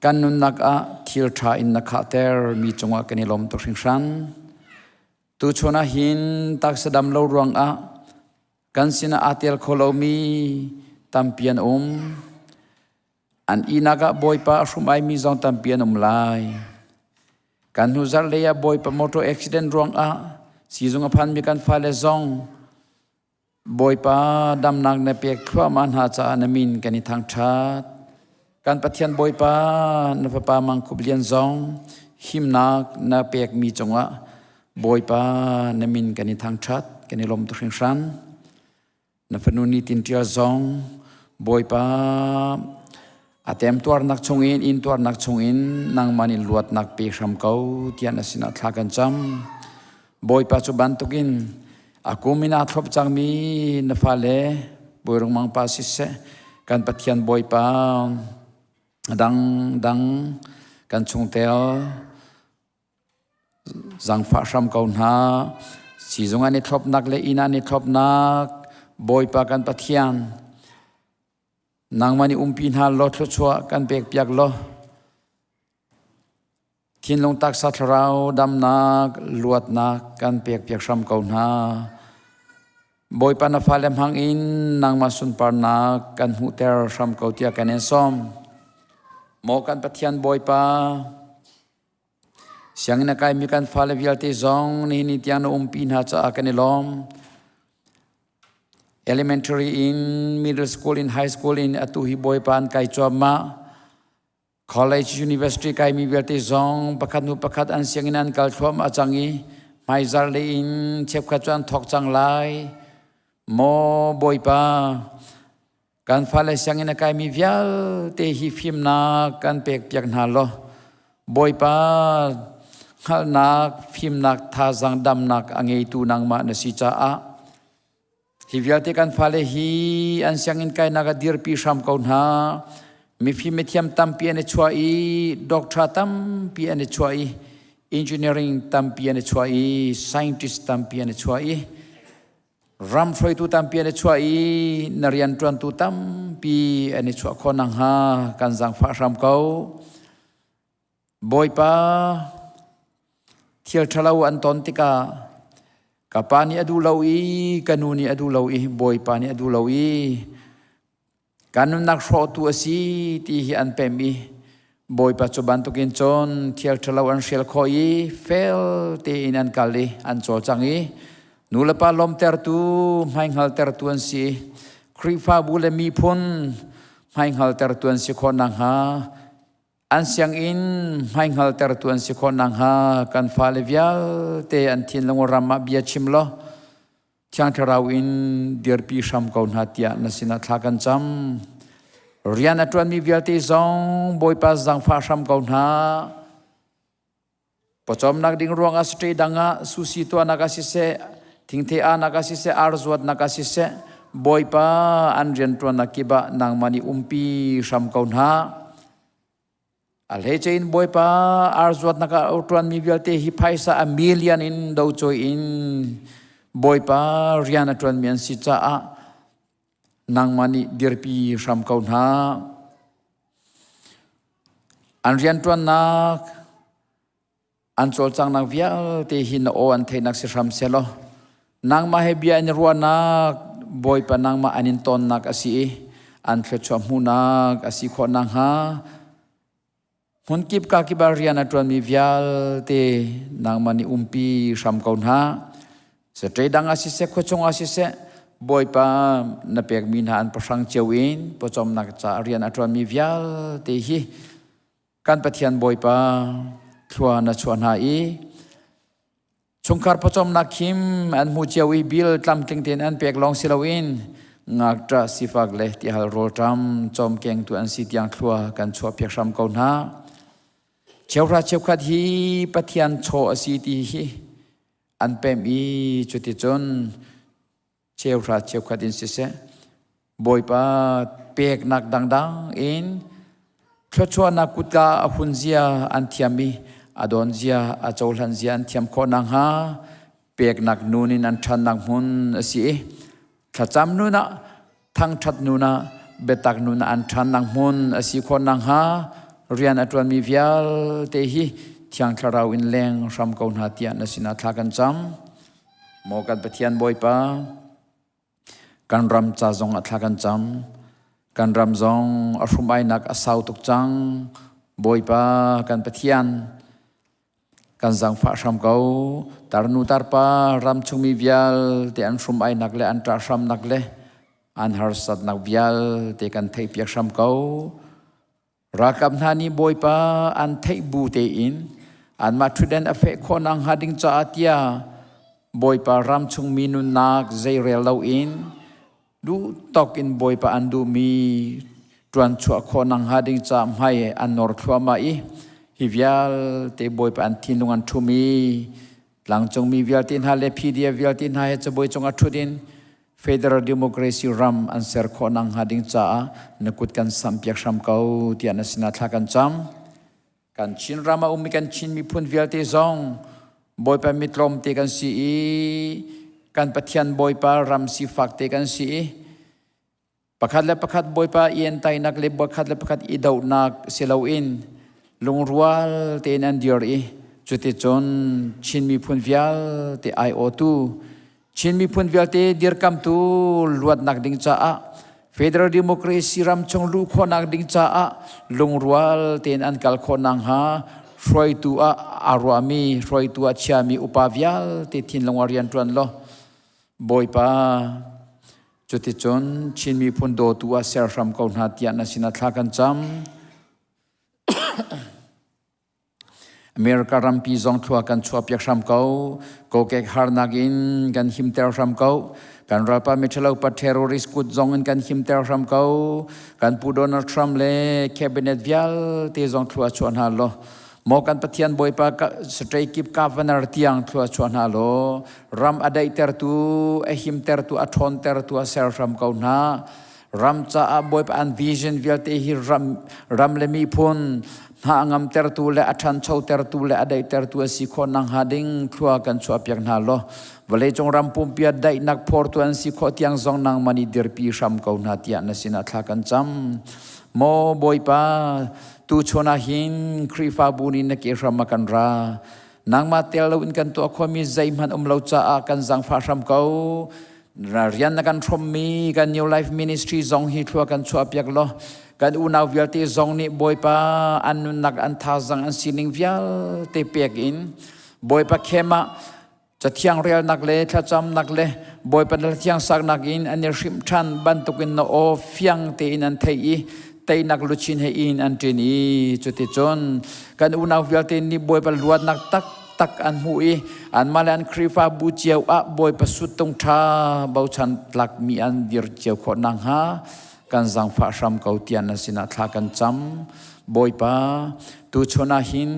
kan nunnak ah thil ṭha in na khahter mi cungah kan i lawm tuk hringhran. Tuchun ah hin taksa dam lo ruangah kan sinah aa tel kho lomi tampi an um. An ihnak ah Bawipa a hrum-aimi zong tampi an um lai. Kan hnu zarh lei ah Bawipa motor accident ruangah siizung a phanmi kan fale zong Bawipa damnak na pek thluahmah hna caah na min kan i thangṭhat. Kan Pathian Bawipa na fapa Mang Khup Lian zong himnak na pekmi cungah Bawipa na min kan i thangṭhat, kan i lawm tuk hringhran. Na fanu nitin ṭial zong Bawipa a temtuarnak chungin intuarnak chungin nangmah nih luatnak pe hram ko tiah na sinah thla kan cam. Bawipa cu bantukin a kum in aa thlop cangmi na fale Bawi Rungmang pa siseh kan Pathian Bawipa dangdang kan chungtel Zangfah hram ko hna. Siizung an i thlopnak le inn an i thlopnak Bawipa kan Pathian nangmah nih umpi hna law thluachuah kan pekpiak law thinlung taksa thlarau damnak luatnak kan pekpiak hram ko hna. Bawipa na fale hmang in nangmah sunparnak kan hmuhter hram ko tiah kan in sawm. Maw kan Pathian Bawipa Sianginn a kaimi kan fale vialte zong nihin ni tiang na umpi hna caah kan i lawm. Elementary in, middle school in, high school in atu hi Bawipa an kai cuahmah. College, university kaimi vialte zong pakhat hnu pakhat an sianginn an kal thluahmah cang i hmaizar le in cheukhat cu an thawk cang lai. Maw Bawipa, Kan fale sianginn a kaimi vialte hi fimnak kan pekpiak hna law Bawipa hngalhnak, fimnak, thazaang damnak a ngeitu nangmah na si caah hi vialte kan fale hi an sianginn kainak ah dirpi hram ko hna. Mifim mithiam tampi an i chuah i doctor tampi an i chuah i engineering tampi an i chuah i scientist tampi an i chuah i Ram hruaitu tampi an i chuah i na rianṭuantu tampi an i chuah khawh nakhnga kan zaangfah hram ko. Bawipa, thil ṭhalo an ton tikah ka pa nih a duh lo i ka nu nih a duh lo i Bawipa nih a duh lo i Kan nunnak hrawhtu a si ti hi an pemh i Bawipa cu bantukin cun thil ṭhalo an hrial khawh i fel tein an kal i an cawlcang i nulepa lawmtertu hmaihngaltertu an si. Khrihfabu le miphun hmaihngaltertu an si khawh nakhnga an sianginn hmaihngaltertu an si khawh nakhnga kan fale vialte an thinlung ram ah bia chim law Thiang Thlarau in dirpi hram ko hna tiah na sinah thla kan cam. Rian a ṭuanmi vialte zong Bawipa zaangfah hram ko hna. Pawcawmnak ding ruangah state dang ah susi tuahnak ah siseh, thingthei ahnak ah siseh, ar zuatnak ah siseh, Bawipa an rianṭuannak kip ah nangmah nih umpi hram ko hna. A hleice in Bawipa ar zuatnak ah a ṭuanmi vialte hi phaisa a million in docawi in Bawipa rian a ṭuanmi an si caah nangmah nih dirpi hram ko hna. An rianṭuannak an cawlcanghnak vialte hi na aw an theihnak si hram sehlaw nangmah he bia in ruahnak Bawipa nangmah an in tonnak a si i an thluachuah hmuhnak a si khawh nakhnga hmunkip ka kip ah rian a ṭuanmi vialte nangmah nih umpi hram ko hna Saṭe dang ah siseh khuachung ah siseh Bawipa na pekmi hna an pahrang cio in pawcawmnak caah rian a ṭuanmi vialte hi kan Pathian Bawipa thlua na chuah hna i chungkhar pawcawmnak khim an hmu cio i bil tlamtling tein an pek lawng si loin Ngakṭah sifak le tihal rawlṭam cawmkengtu an si tiang thlua kan chuahpiak hram ko hna. Cheuhra cheukhat hi Pathian chaw a si ti hi an pemh i cuticun cheuhra cheukhat in siseh Bawipa peknak dangdang in thluachuahnak kutka a hun zia an thiam i a dawn zia a cohlan zia an thiam khawh nakhnga peknak nun in an ṭhannak hmun a si i thlacam nun ah thangṭhat nun ah biatak nun ah an ṭhannak hmun a si khawh nakhnga rian a ṭuanmi vialte hi Thiang Thlarau in leng hram ko hna tiah na sinah thla kan cam. Maw kan Pathian Bawipa, kan ram ca zong ah thla kan cam. Kan ram zong a hrum-ainak a sau tuk cang. Bawipa kan Pathian, kan zaangfah hram ko. Tarnu tarpa ram chungmi vialte an hrum-ainak le an ṭah hramnak le an harsatnak vialte kan theihpiak hram ko. Ralkap hna nih Bawipa an theih bu tein anmah ṭhutden a feh khawh nakhnga ding caah tiah Bawipa ram chungmi nunnak zeirel loin duh tawk in Bawipa an duhmi ṭuanchuah khawh nakhnga ding caah hmai an nor thluahmah i hi vialte Bawipa an thinlung an ṭhum i tlangcungmi vialte hna le PDF vialte hna he cabuai cungah ṭhut in Federal Democracy ram an ser khawh nakhnga ding caah na kut kan samhpiak hram ko tiah na sinah thla kan cam. Kan Chin ram a ummi kan Chin miphun vialte zong Bawipa mitlawm te kan si i kan Pathian Bawipa ram sifak te kan si i pakhat le pakhat Bawipa i entainak le pakhat le pakhat i dohnak si loin lungrual tein an dir i cuticun Chin miphun vialte aiawhtu Chin miphun vialte dirkamtu luatnak ding caah Federal Democracy ram chung luh khawhnak ding caah lungrual tein an kal khawh nakhnga hruaitu ah aa ruahmi hruaitu ah chiami upa vialte thinlung ah rian ṭuan law Bawipa cuticun Chin miphun dawtu ah ser hram ko hna tiah na sinah thla kan cam. America rampi zong thlua kan chuahpiak hram ko. Kokek harnak in kan himter hram ko. Kan ralpa miṭhalo pa terrorist kut zong in kan himter hram ko. Kan pu Donald Trump le cabinet vialte zong thlua chuah hna law maw kan Pathian Bawipa state kip governor tiang thlua chuah hna law ram a daihtertu a himtertu a ṭhawntertu a ser hram ko hna. Ram caah Bawipa an vision vialte hi ram, ram le miphun hna a ngamtertu le a ṭhanchotertu le a daihtertu a si khawh nakhnga ding thlua kan chuahpiak hna law vawleicung ram pumpi ah daihnak phortu an si khawh tiang zong nangmah nih dirpi hram ko hna tiah na sinah thla kan cam. Maw Bawipa, tuchun ah hin Khrihfabu nih na ke hram a kan ra. Nangmah tel loin kan tuah khomi zeihmanh um lo caah kan zaangfah hram ko. Rian na kan hrawmmi kan New Life Ministry zong hi thlua kan chuahpiak law kan unau vialte zong nih Bawipa an nunnak an thazang an sining vialte pek in Bawipa khem ah cathiang relnak le thlacamnak le Bawipa na thiang saknak in an i hrimh ṭhan bantukin na aw fiang tein an theih i teinak luchin he in an ṭin i cuticun kan unau vialte nih Bawipa luatnak tak tak an hmuh i anmah le an Khrihfabu cio ah Bawipa suttung ṭha bochan tlakmi an dir cio khawh nakhnga kan zaangfah hram ko tiah na sinah thla kan cam. Bawipa, tuchun ah hin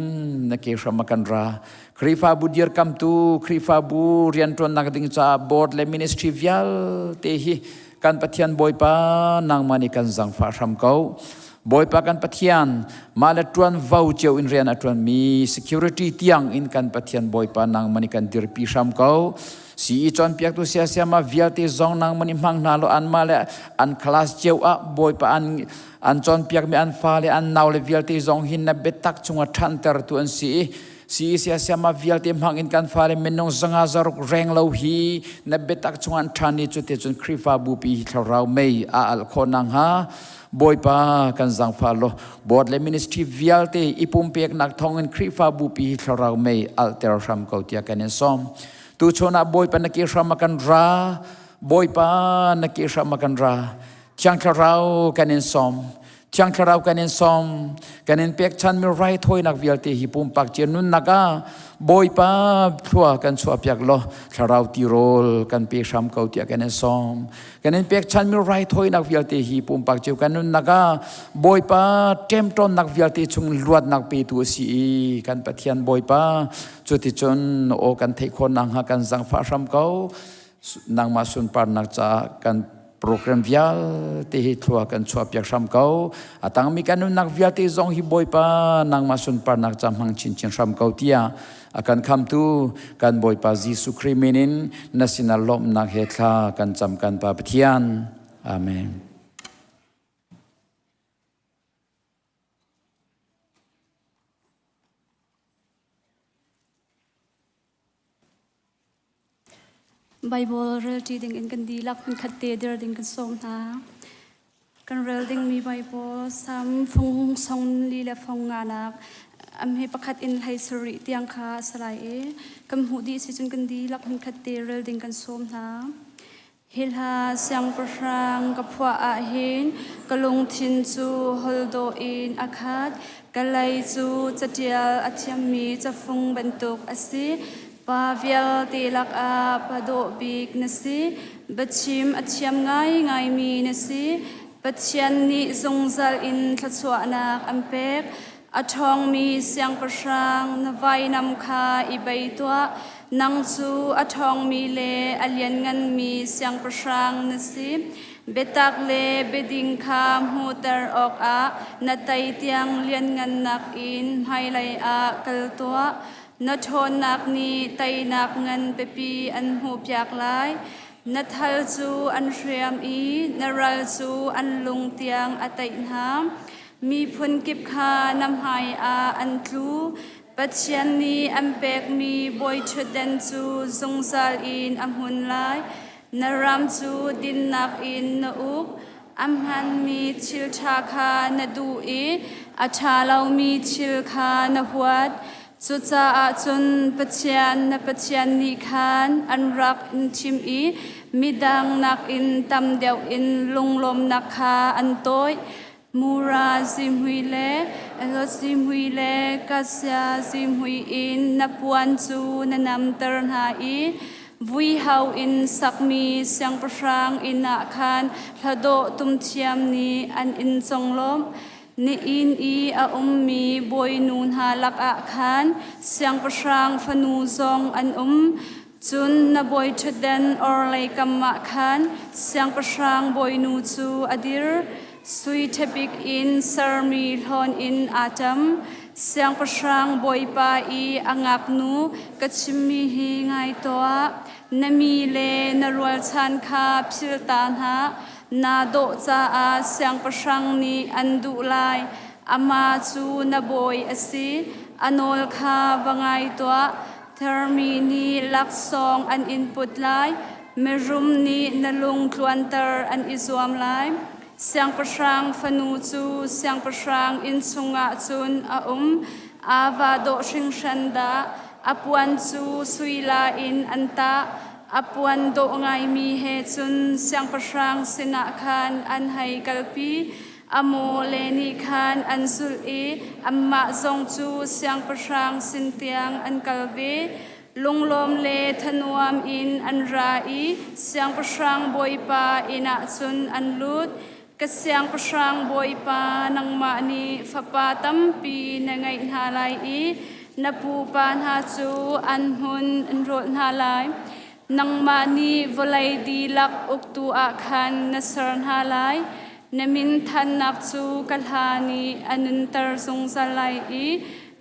na ke hram a kan ra. Khrihfabu dirkamtu, Khrihfabu rianṭuannak ding caah board le ministry vialte hi kan Pathian Bawipa nangmah nih kan zaangfah hram ko. Bawipa kan Pathian, mah le ṭuanvo cio in rian a ṭuanmi security tiang in kan Pathian Bawipa nangmah nih kan dirpi hram ko. CE cawnpiaktu siasiama vialte zong nangmah nih hmang hna law anmah le an class cio ah Bawipa an an cawnpiakmi an fale an naule vialte zong hin na biatak chungah ṭhantertu an si i CECSM vialte hmang in kan fale minung 500 reng lo hi na biatak chungah an ṭhan i cuticun Khrihfabu pi hi thlarau mei a alh khawh nakhnga Bawipa kan zaangfah law board le ministry vialte i pumpeknak thawngin Khrihfabu pi hi thlarau mei alhter hram ko tiah kan in sawm. Tuchun ah Bawipa na ke hram a kan ra Bawipa na ke hram a kan ra Thiang Thlarau kan in sawm. Thiang Thlarau kan in sawm, kan in pekchanmi raithawinak vialte hi pumpak cio nunnak ah Bawipa thlua kan chuahpiak law Thlarau tirawl kan pe hram ko tiah kan in sawm. Kan in pekchanmi raithawinak vialte hi pumpak cio kan nunnak ah Bawipa ṭemṭawnnak vialte chung luatnak petu a si i kan Pathian Bawipa cuticun aw kan theih khawh nakhnga kan zangfah hram ko. Nangmah sunparnak caah kan program vialte hi thlua kan chuahpiak hram ko. A tangmi kan nunnak vialte zong hi Bawipa nangmah sunparnak ca hmang chinchin hram ko tiah a kan khamtu kan Bawipa Jesuh Khrih min in na sinah lawmhnak he thla kan cam kan Pa Pathian. Amen. Baibal relṭi dingin kan dihlak hmunkhat te dir ding kan sawm hna. Kan rel dingmi Baibal Salm fung song li le fong nganak am hi pakhat in hlei sarih tiang kha a si lai i kan hmuh dih si cun kan dihlak hmunkhat te rel ding kan sawm hna. Hi hla siangpahrang ka phuah ahhin ka lungthin cu holh dawh in a khat. Ka lei cu caṭial a thiammi cafung bantuk a si. Pa vialte lakah pa dawh bik na si. Biachim a thiam ngaingaimi na si. Pathian nih zungzal in thluachuahnak an pek. A ṭhawngmi siangpahrang na vainam kha i bei tuah. Nang cu a ṭhawngmi le a liannganmi siangpahrang na si. Biatak le biading kha hmuhter awkah na tei tiang lianngannak in hmailei ah kal tuah. Na ṭhawnnak nih teinak ngan pipi an hmuhpiak lai. Na thal cu an hriam i na ral cu an lung tiang a teih hna. Miphun kip kha na hmaiah an tlu. Pathian nih an pekmi bawiṭhutdan cu zungzal in a hmun lai. Na ram cu dinnak in na uk. A hmaanmi thil ṭha kha na duh i a ṭha lomi thil kha na huat. Cucaah cun Pathian na Pathian nih khan an rak in thim i midang nakin tam deuh in lunglawmnak kha an tawih. Mura zihmui le Elot zihmui le Kasia zihmui in na puan cu na namter hna i vuihau in sakmi siangpahrang inn ah khan hladawh tumthiam nih an in conglawmh. Na inn i a ummi bawinu hna lakah khan siangpahrang fanu zong an um. Cun na bawiṭhutdan orhlei kam ah khan siangpahrang bawinu cu a dir. Sui ṭhabik in sermi hlawn in aa ṭam. Siangpahrang bawipa i a ngaknu ka chimmi hi ngai tuah. Na mi le na rualchan kha philta hna. Naa dawh caah siangpahrang nih an duh lai. Amah cu na bawi a si. A nawl kha va ngai tuah. Thermi nih laksawng an in put lai, mirum nih na lung tluanter an i zuam lai. Siangpahrang fanu cu siangpahrang inn chungah cun a um. Aa va dawh hringhran dah! A puan cu sui la in an tah. A puan dawh ngaimi he cun siangpahrang sinah khan an hei kalpi. A mawle nih khan an zulh i anmah zong cu siangpahrang sin tiang an kal ve. Lunglawm le thanuam in an ra i siangpahrang bawipa inn ah cun an lut. Ka siangpahrang bawipa, nangmah nih fapa tampi na ngeih hna lai i na pupa hna cu an hmun an rawlh hna lai. Nangmah nih vawlei dihlak uktu ah khan na ser hna lai. Na min thannak cu ka hla nih a nunter zungzal lai i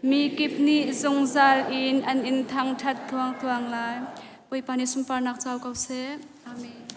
mi kip nih zungzal in an in thangṭhat thluangthluang lai. Bawipa nih sunparnak co ko seh. Amen.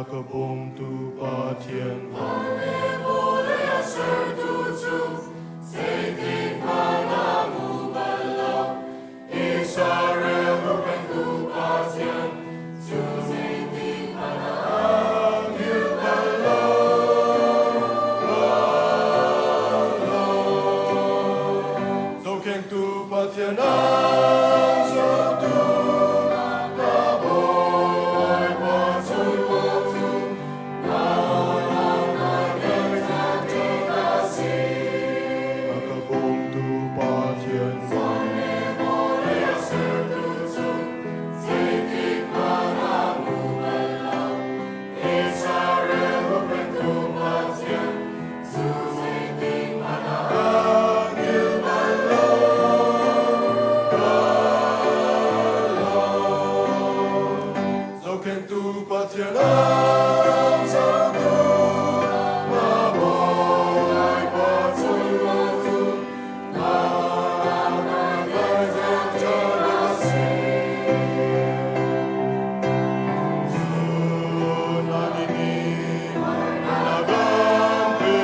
A ka bawmtu Pathian van le vawlei a sertu cu zeitik hmanh a ngu bal lo. Israel hupengtu Pathian cu zeitik hmanh ah a hngilh bal lo. Zohkhenhtu Pathian an zohtu ka Bawipa cu A ka bawmtu Pathian van le vawlei a sertu cu zeitik hmanh ah ngu bal lo. Israel hupengtu Pathian cu zeitik hmanh ah a hngilh bal lo. Zohkhenhtu Pathian an zohtu na Bawipa cu na a si. Cun anih nih na kan pe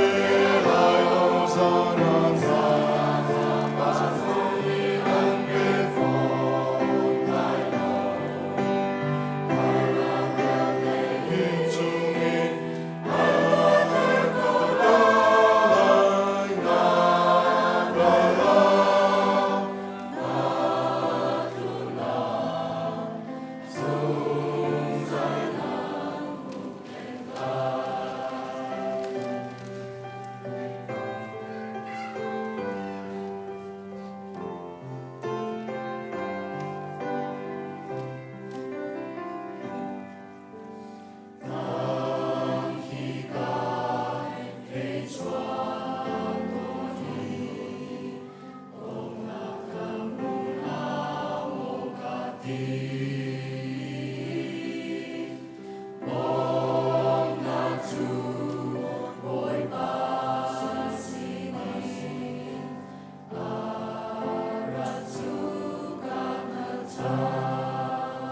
lai lo zan ah zan an pe fawn lai lo. Chungin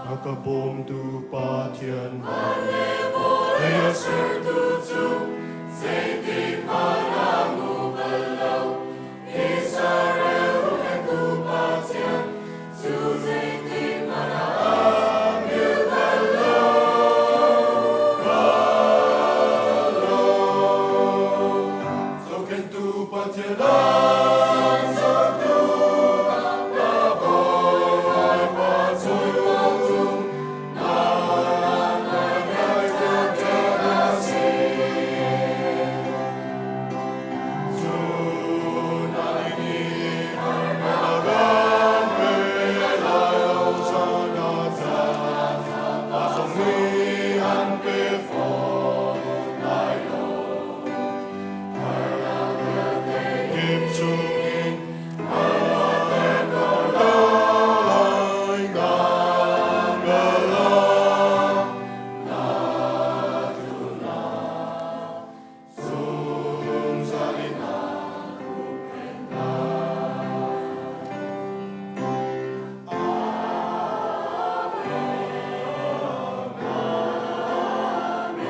A ka bawmtu Pathian van le vawlei a sertu cu zeitik hmanh ah ngu bal lo. Israel hupengtu Pathian cu zeitik hmanh ah a hngilh bal lo. Bal lo. Zohkhenhtu Pathian an zohtu na Bawipa cu na a si. Cun anih nih na kan pe lai lo zan ah zan a zong nih an pe fawn lai lo. Kip chungin lai na ka la. Zungzal in aan huhphenh lai. Amen.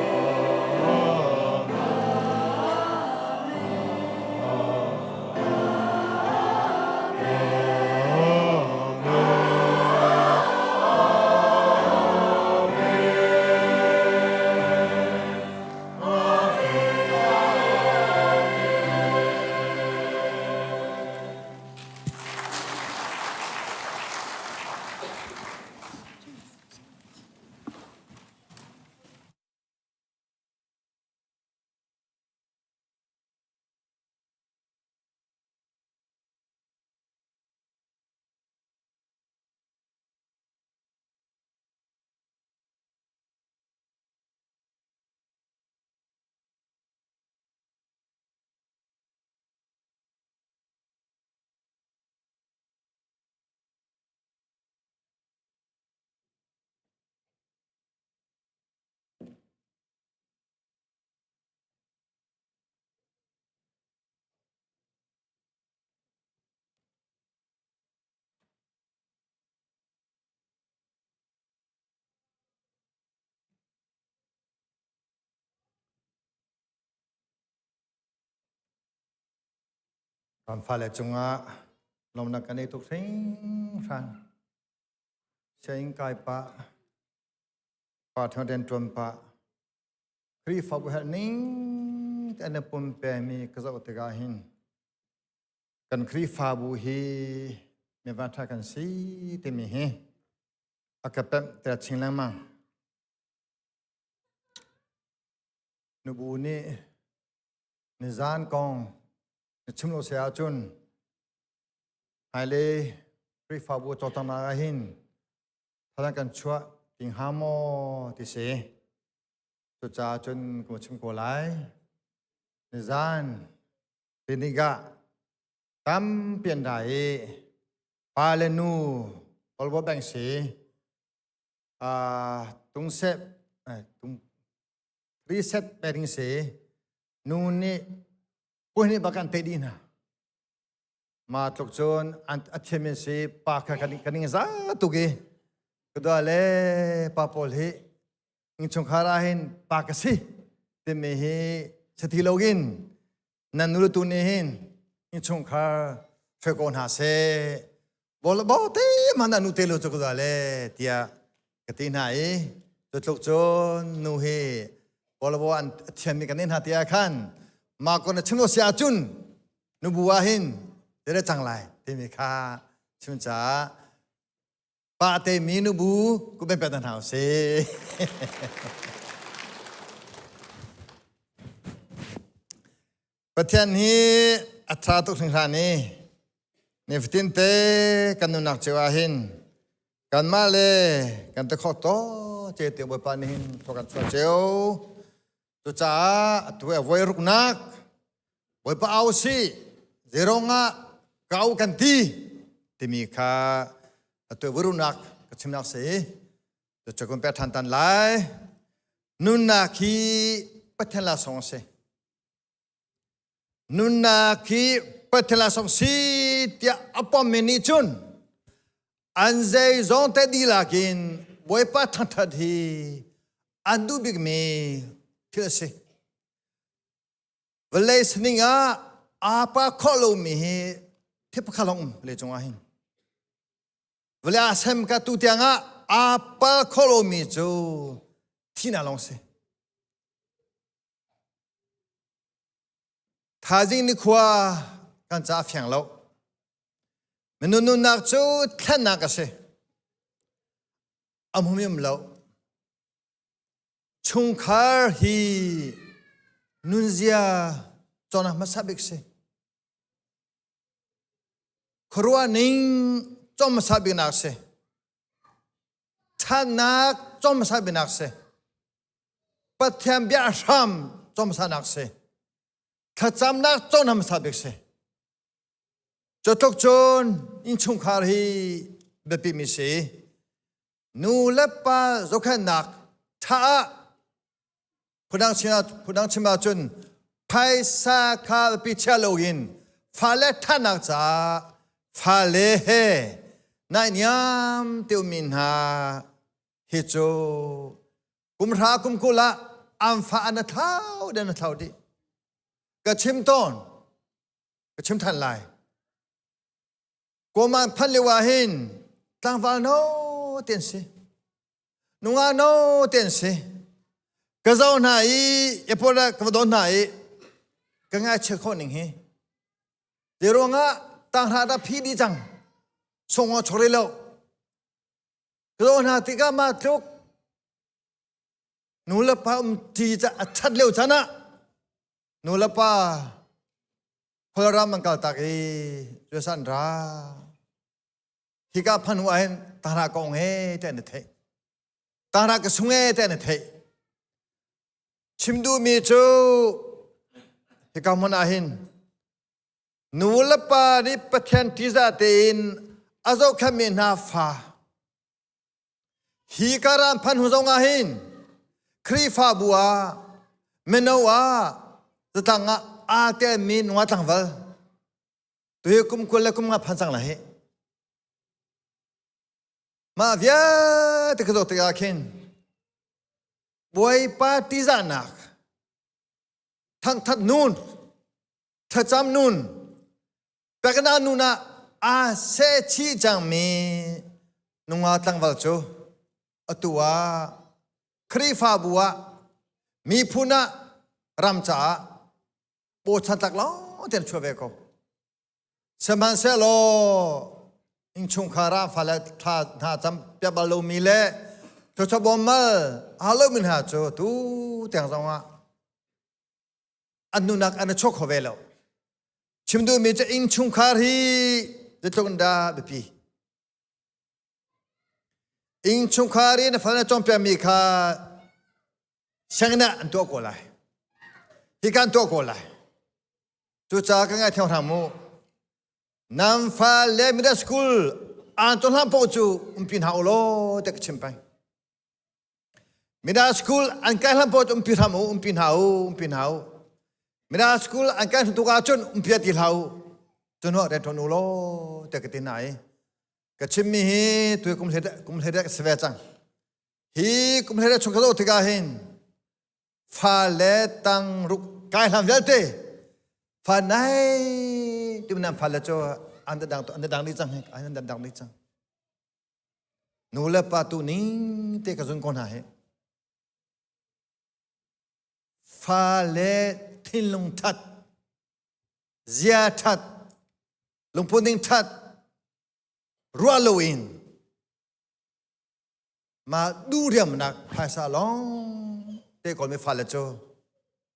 Kan fale cungah lawmnak kan ei tuk hringhran. Sianginn kai pah, pa thang rian ṭuan pah, Khrihfabu herh ning te an i pumpemi ka zoh tikah hin kan Khrihfabu hi mi vanṭha kan si timi hi a ka pemh ter chin lengmang. Nubu nih nizan kong na chim lo si ahcun hmailei Khrihfabu cawlcanghnak ah hin thazaang kan chuah ti hnga maw ti si. Cucaah cun ka chim ko lai. Nizan clinic ah tampi an ra i pa le nu Olvo Bank si uh, tung sep tung reset pering si nu nih puai nih bak an te dih hna. Ma tluk cun an a thiam in si pa kha kan kan ing za tuk i ka le pa pawl hi innchungkhar ah hin pa ka si timi hi sati loin nan nu le tu nih hin innchungkhar hruai ko hna seh bol bo te man nu te lo cu ka le tiah ka ti hna i cu tluk cun nu hi bol bo an thiam mi kan hna tiah khan ma ko na chim lo si ahcun nubu ah hin tere cang lai timi kha chim caah pa te mi nubu ku ben pe hna si. Pathian hi a ṭha tuk hringhran i nifatin te kan nunnak cio ah hin kanmah le kan te khawh to ce te Bawipa nih hin thaw kan chuah cio. Cucaah atu a voi ruknak Bawipa au si zeirong ah ka au kan ti timi kha atu voi ruknak ka chimnak si. Cucu kun pek ṭhan tan lai. Nunnak hi Pathian laksawng a si. Nunnak hi Pathian laksawng si tiah a pommi nih cun an zeizong te dihlak in Bawipa thangṭhat hi an duh bikmi thil a si. Vawlei sining ah aa pa khawh lomi hi thil pakhat lawng um vawlei cungah hin. Vawlei ah sem ka tu tiangah aa pal khawh lomi cu thihnak lawng si. Thaizing nikhua kan ca a fiang lo. Minung nunnak cu thlennak a si. A hmumi um lo. Chungkhar hi nunzia cawnnak hmasa bik si. Khuaruah ning cawm hmasa biknak si. Ṭhatnak cawm hmasa biknak si. Pathian bia hram cawm hmasanak si. Thlacamnak cawn hmasa bik si. Cutluk cun innchungkhar hi biapi mi si. Nu le pa zohkhenhnak ṭha ah phundang chim phundang chim ahcun phaisa kha pi chia loin fale ṭhatnak caah fale he naihniam te ummi hna hi cu kum hra kum 20 ah an fa an a thlau den a thlau dih ka chim tawn ka chim than lai Kawman phanh lio ah hin tlangval no te an si. Nunga no te an si. Ka zoh hna i airport ah ka va don hna i ka ngaihchia khawh ning hi. Te ruangah tanghra dah phi dih cang. Song ah chori lo. Ka zoh hna tikah mah tluk nu le pa um ṭi ca a ṭhat lio chan ah nu le pa Khualram an kal tak i cuasa an ra. Hika phan hnu ahhin tahra kong he te an i theih. Tahra ka sung e te an i theih. Chim duhmi cu hika hmun ahhin nu le pa nih Pathian ṭihzah tein a zohkhenhmi hna fa Hi karan phan hu zong ah hin Khrihfabu ah mino ah zatlang ah aa telmi nunga tlangval tuhi kum 20 le kum nga phan cang la hi mah vialte ka zoh tikah khin Bawipa tihzahnak thangthat nun thlacam nun. Pekna nun ah aa sehchih cangmi nungak tlangval cu atu ah Khrihfabu ah miphun ah ram caah bochan tlak lawng te an chuah ve ko. Sihmanhsehlaw innchungkhar ah fale thla hna cam piak bal lomi le thluachuah bawmmal aa lomi hna cu tu tiang zong ah an nunak an i chuak kho ve lo. Chim duhmi cu innchungkhar hi zeitluk in dah biapi. Innchungkhar i na fale na cawnpiakmi kha sianginn ah an tuah ko lai. Hika an tuah ko lai. Cucaah ka ngaithiam hram u. Nan fale middle school aan cawn hlan paoh cu umpi hna u law tiah ka chim peng. Middle school an kai hlan paoh cu umpi hram u, umpi hna u, umpi hna u. Middle school an kai hnu tuk ahcun umpi ti hlah u. Cunuah rian ṭuan u law tiah ka ti hna i ka chimmi hi tu kum hlei kum hlei ka si ve cang. Hi kum hlei chung ka zoh tikah hin fale tang ruk kai hlan vialte fa nai ti nan fale cu an dang an dang dih cang an dang dih cang nu le pa tu ning te ka zun ko hna hi fale thinlung that zia that lungput ning that ruah loin Mah duhriamnak phaisa lawng te kawlmi fale cu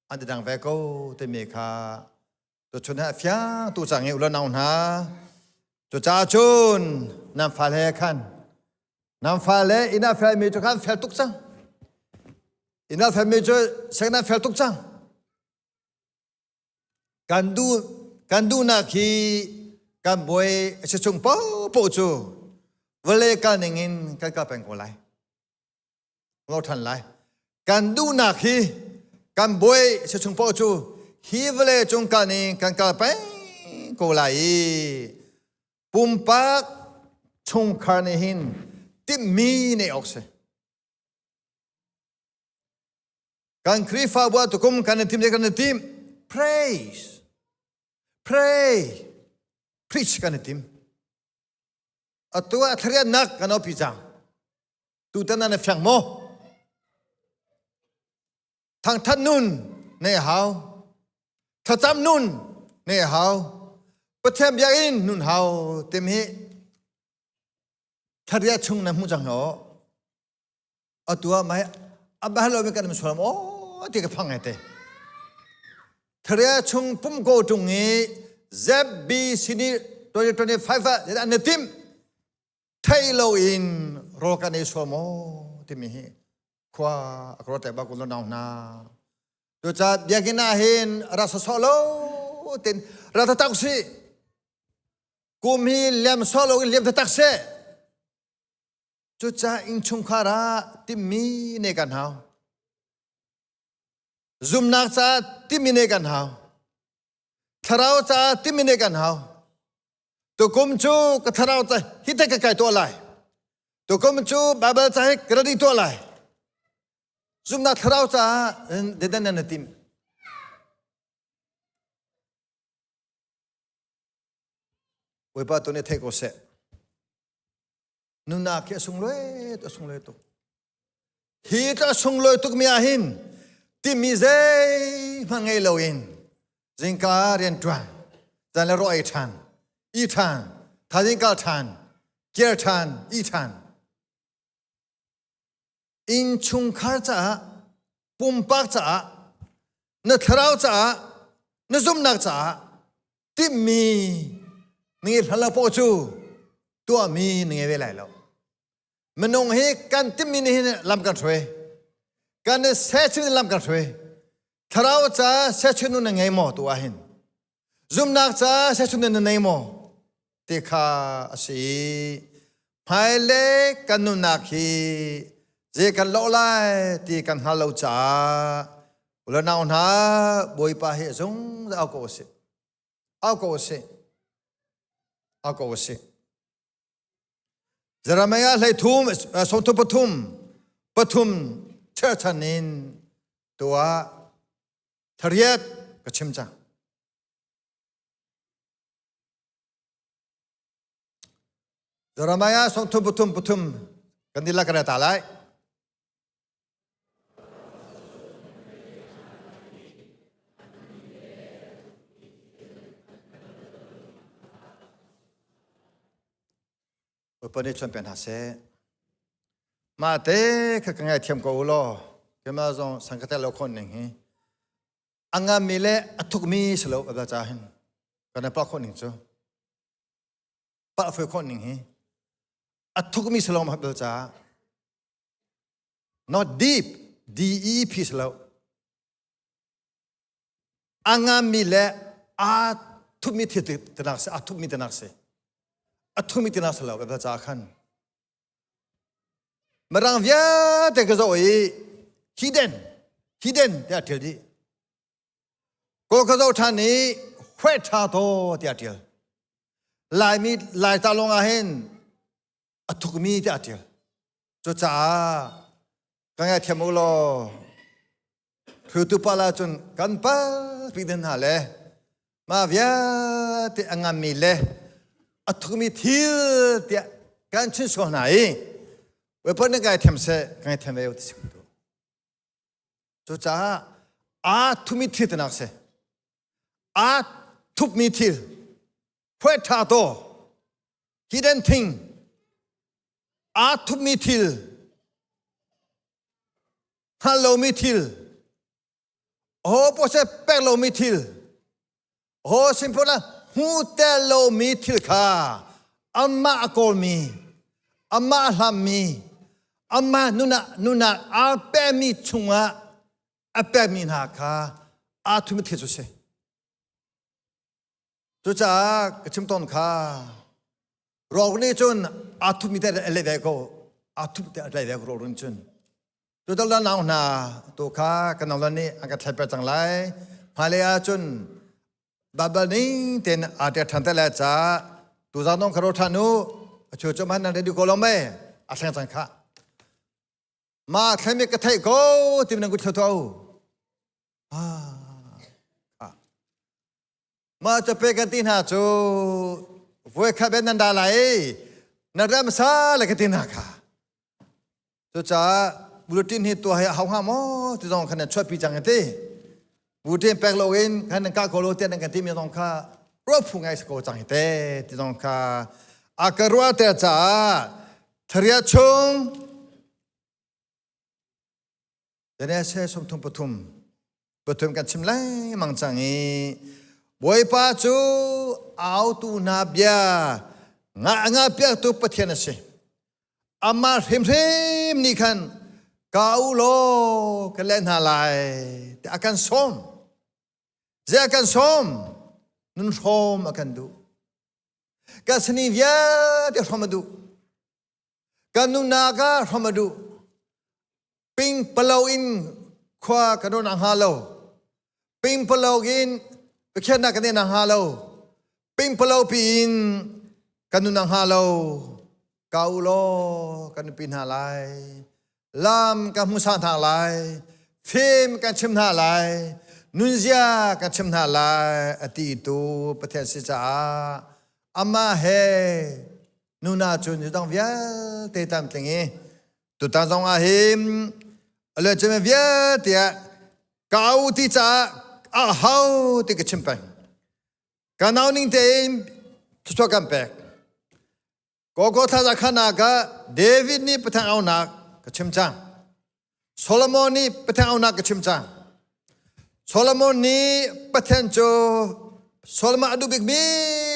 an ti dang ve ko timi kha tuchun he a fiang tu cang i u le nau hna cucaah cun nan fale he khan nan fale inn ah felmi cu khan fel tuk cang inn ah felmi cu sek nan fel tuk cang Kan duh kan duhnak hi kan buai a si chung paohpaoh cu vawlei kal ning in kan kal peng ko lai. Lo ṭhan lai. Kan duhnak hi kan buai a si chung paoh cu hi vawlei cung kal ning kan kal peng ko lai i pumpak chungkhar nih hin timhmi neih awk si. Kan Khrihfabu ah tukum kan i tim kan i tim. Praise. Pray. Preach kan i tim. Atu ah thlariannak kan opi cang. Tutan an i fiang maw? Thangthat nun nei hau. Thlacam nun nei hau. Pathian biakinn nun hau tim hi thlaria chung na hmu cang lo. Atu ah mai a bahlo mi kan um sual maw ti ka phang te. Tharea chung pum ko tung i ZBC ni 2025 ah an tim thei lo in rawl kan ei sual maw timi hi khua a ka ruat ba kun nau hna. Cucaah biakinn ah hin ra sawsawh lo tin ra tatak si. Kum hi liam sawh lo in liam tatak seh. Cucaah innchungkhar ah timmi ne kan hau. Zumnak caah timmi ne kan hau. Thlarau caah timmi ne kan hau. Tukum cu ka thlarau ca hi te ka kai tuah lai. Tukum cu Bible ca hi ka ready tuah lai. Zumnak thlarau caah dedan nan tim. Bawipa tu nih thei ko seh. Nunnak hi a sunglawi a sunglawi tuk. Hi ta sunglawi tuk mi ah hin timi zeihmanh ngei loin zingka rian ṭuan, zan le raw ei ṭhan, i ṭhan, thaizing kal ṭhan, kir ṭhan, i ṭhan. Innchungkhar caah, pumpak caah, na thlarau caah, na zumhnak caah timhmi na ngei hlan lo poah cu tuahmi na ngei ve lai lo. Minung hi kan timhmi nih hin lam kan hruai. Kan i sehchun in lam kan hruai. Thlarau ca sehchun nun na ngei maw tu ah hin? Zumhnak ca sehchun nun na nei maw? Ti kha a si. Hmailei kan nunnak hi zei kan lawh lai ti kan hngal lo caah u nau hna Bawipa hi zungzal au ko usih. Au ko usih. Au ko usih. Jeremiah hlei thum sawmthu pathum pathum cherchan in tuah thariat ka chim cang. Jeremiah song thum pathum pathum kan dihlak kan ta lai. Bawipa nih chuan pe hna seh. Mah te kha ka ngaithiam ko u law keimah zong sang ka tel lo khon ning hi a ngammi le a thukmi si lo abla ca hin kan pa khon ning cu pa foi khon ning hi a thukmi si lo ma bel ca not deep D E P si lo A nganmi le aa thupmi thil tinak si, aa thupmi tinak si. A thupmi tinak si lo Bible caah khan. Mirang vialte ka zoh i hidden, hidden tiah ṭial dih. Kawl ka zoh ṭhan i huai ṭha to tiah ṭial. Laimi Lai ta lawng ah hin a thukmi tiah a ṭial. Cucaah ka ngaithiam u law Hruaitu pa la cun kan palpi den hna le mah vialte a nganmi le a thukmi thil tiah kan chim sual hna i weapon na ngaithiam seh ka ngaithiam ve ti si tu. Cucaah aa thumi thil tinak si. Aa thupmi thil phuai ṭha to hidden thing aa thupmi thil hngal lomi thil ho pose pek lomi thil ho simple hmu tel lomi thil kha amah a kawlmi amah a hlammi amah nunah nunah aa pemi chungah a pekmi hna kha aa thumi thil cu si Cucaah ka chim tawn kha rawk nih cun aa thupmi te a leh ve ko aa thup te a leh ve ko rawk nih cun tutal nau hna tu kha kan nau nih an ka thlai per cang lai hmailei ah cun Baibal ning tein aa ṭial ṭhan te lai caah tuzaan dong kha ro ṭhan u a chu cu man nan ready ko lo mei a thleng cang kha ma thlemi ka theih ko tim nan ku thlo to ah Mah cape kan ti hna cu voikhat ben nan da lai na ram sa le ka ti hna kha. Cucaah bulletin hi tuah hi a hau hnga maw ti zong khan nan chuahpi cang ti. Bulletin pek loin khan nan kah ko lo tiah nan kan timi zong kha ruah phu ngai si ko cang hi te ti zong kha a ka ruah te caah tharia chung Genesis 33 pathum kan chim lengmang cang i Bawipa cu autu hna bia nga nga piaktu Pathian a si. Amah hrimhrim nih khan ka u law ka leh hna lai tiah a kan sawm. Zei a kan sawm? Nun hrawm a kan duh. Kan sani vialte hrawm a duh. Kan nunak ah hram a duh. Ping palo in khua kan ruah hnga lo. Ping palo in Pathian kan in hnga lo. Ping palo pi in kan nun hnga lo. Ka u law kan nupi hna lai. Lam kan hmu sang hna lai. Fim kan chim hna lai. Nunzia kan chim hna lai. A ti tu Pathian si caah amah he nuna cun zudang vialte tlamtling i tutan zong ah hin a luancemi vialte ah ka au ti caah a hau ti ka chim peng ka nau ning tein thluachuah kan pek Koko thlaza khanak ah David nih Pathian aunak ka chim cang Solomon nih Pathian aunak ka chim cang Solomon nih Pathian cu Solomon a duh bikmi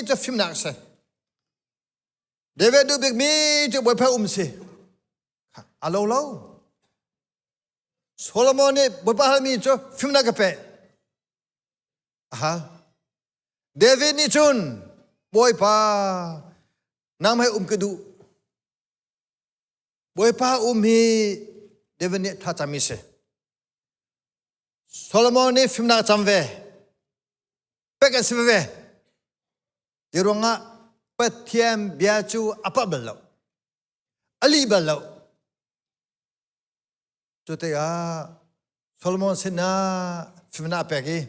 cu fimnak a si David duh bikmi cu Bawipa um si. A lo lo. Solomon nih Bawipa halmi cu fimnak ka pe. A hal. David nih cun Bawipa nangmah um ka duh. Bawipa um hi David nih tha cami si. Solomon nih fimnak cam ve. Pek an si ve. Ti ruangah Pathian bia cu a pah bal lo. A lih bal lo. Cu tikah Solomon sinah fimnak a pek i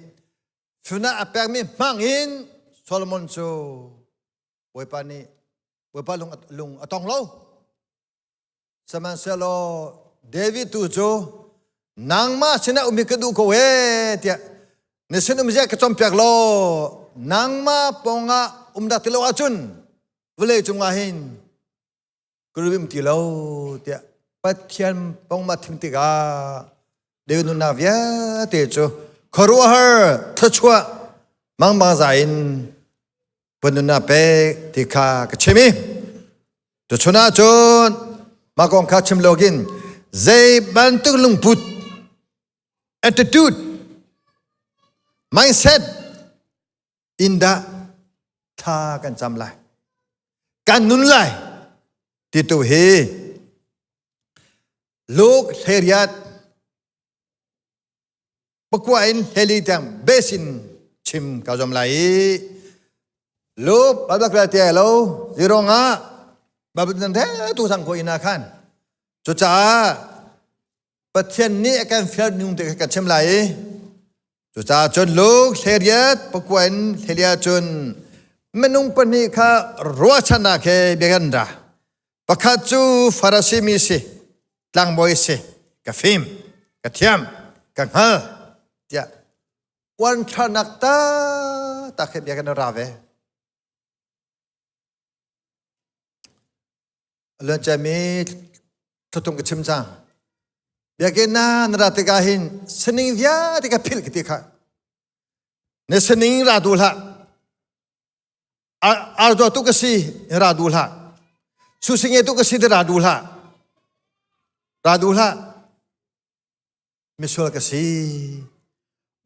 fimnak a pekmi hmang in Solomon cu Bawipa nih Bawipa lung lung a tong lo. Sihmanhsehlaw David tu cu nangmah sinah um hi ka duh ko ee tiah na sin um zia ka cawnpiak law nangmah pawngah um dah ti lo ahcun vawlei cungah hin ka rim ti lo tiah Pathian pawngmah thim tikah David nunnak vialte cu khuaruahhar thluachuah mangmang za in nunnak pek ti kha ka chim i tuchun ah cun mah kong kha chim loin zei bantuk lungput attitude mindset in dah thla kan cam lai kan nun lai ti tu hi Luke hleriat pakua in heli tiang besin chim ka zuam lai i Luke babak te lo zirong ah babak nan the tu sang ko ina khan cucaah Pathian nih a kan fial nung te kan chim lai i cucaah cun Luke hleriat pakua in hlelia cun minung pahnih kha ruahchannak he bia kan ra Pakhat cu Farasi mi si, tlangbawi si, ka fim, ka thiam, ka hngal tiah uanthlarnak taktak he bia kan ra ve. Luanciami thutung ka chim cang. Biakinn na na ra tikah hin sining vialte ka philh ka ti kha. Na sining ra duh hlah. Arzaw tu ka si ra duh hlah. Susinge tu ka si ra duh hlah. Ra duh hlah. Misual ka si.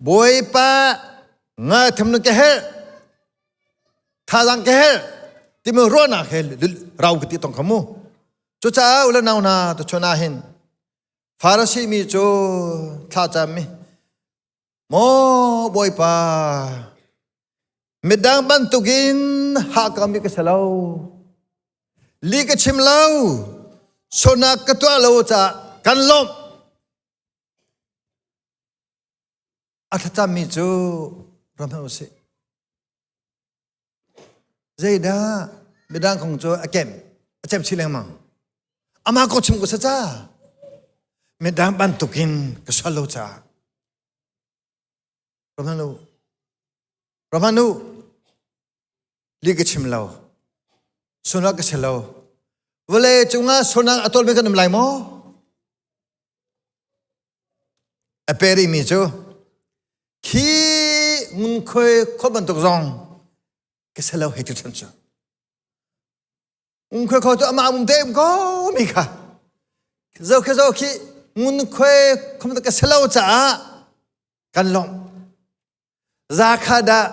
Bawipa nga tham ka hel. Thazang ka hel. Timi ruahnak he rau ka ti tong khamu. Cucaah ule nau hna tu chun ah hin Farasi mi cu thlacam mi Maw Bawipa, midang bantukin hahkami ka si lo. Li ka chim lo, sonak ka tuah lo caah kan lawmh. A thlacammi cu ram hmanh usih. Zeidah midang kong cu a kem, a cem chih lengmang. Amah ko chim ko sa ca. Midang bantukin ka sual lo caah. Ramanu Ramanu li ka chim lo sunak ka si lo vawlei cungah sunak a tawlmi kan um lai maw a pe rihmi cu khi ngunkhuai khol bantuk zong ka si lo hei ti chan cu Ngunkhuai kho cu amah um te um ko mi kha zo khi zo khi ngunkhuai khom ka si lo caah kan lawmh za kha dah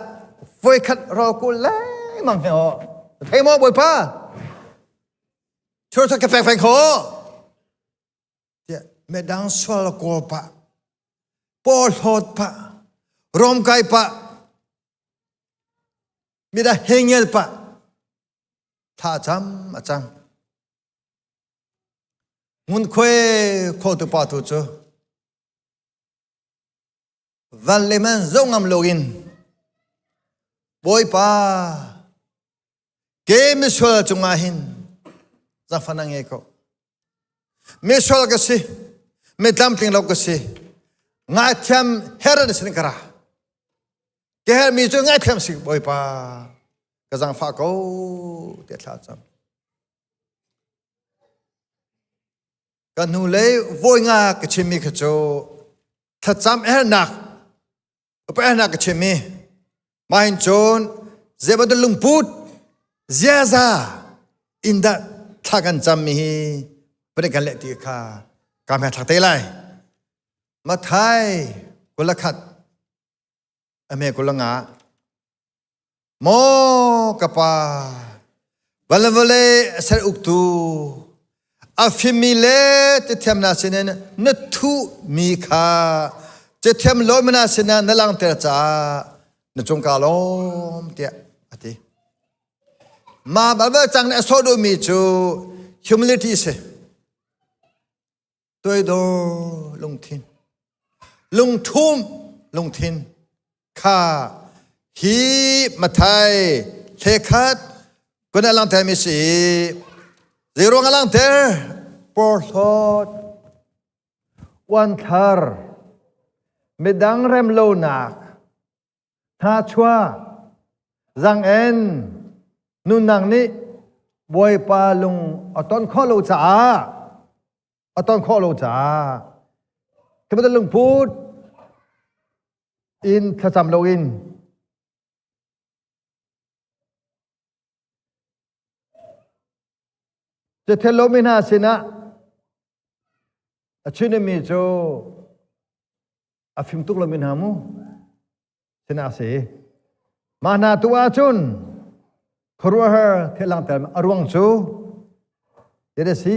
voikhat ro kul lengmang he aw thei maw bawipa thur ka pek peng kho tiah medang sual kawl pah porhlawt pah romkai pah mida hengel pah Thla cam a cam. Ngunkhuai khotu pa tu cu van le man zo ngam loin Bawipa ke misual cungah hin zangfah na ngei ko. Misual ka si, mi tlamtling lo ka si, ngaithiam heran sin ka ra. Ke hermi cu ngaithiam si Bawipa ka zangfah ko tiah thla cam. Ka hnulei voi nga ka chimmi kha cu thlacam hernak upa hernak ka chimmi mah hin cun zei bantuk lungput ziaza in dah thla kan cammi hi palik kan leh ti kha ka hmai thlak te lai. Mathai 21 ame kulanga Maw ka pa vale vale ser uktu a fimmi le cathiam na sinin na thuh mi kha cathiam lo mina sinah na langter caah na cung ka lawm tiah a ti ma balbal cang nih a sawh duhmi cu humility si Toidor lungthin lungthum lungthin kha hi Mathai hlekhat. Kun a langhter mi si zeiruang a langhter porhlawt uanthlar midang rem lonak hnachuah zaang-en nunnak nih Bawipa lung a ton khawh lo caah a ton khawh lo caah khi bantuk lungput in thlacam loin Cuthil lomi hna sinah a chimmi cu a fim tuk lomi hna mu sinah a si. Mah hna tu ahcun khuaruahhar thil langhter a ruang cu zei a si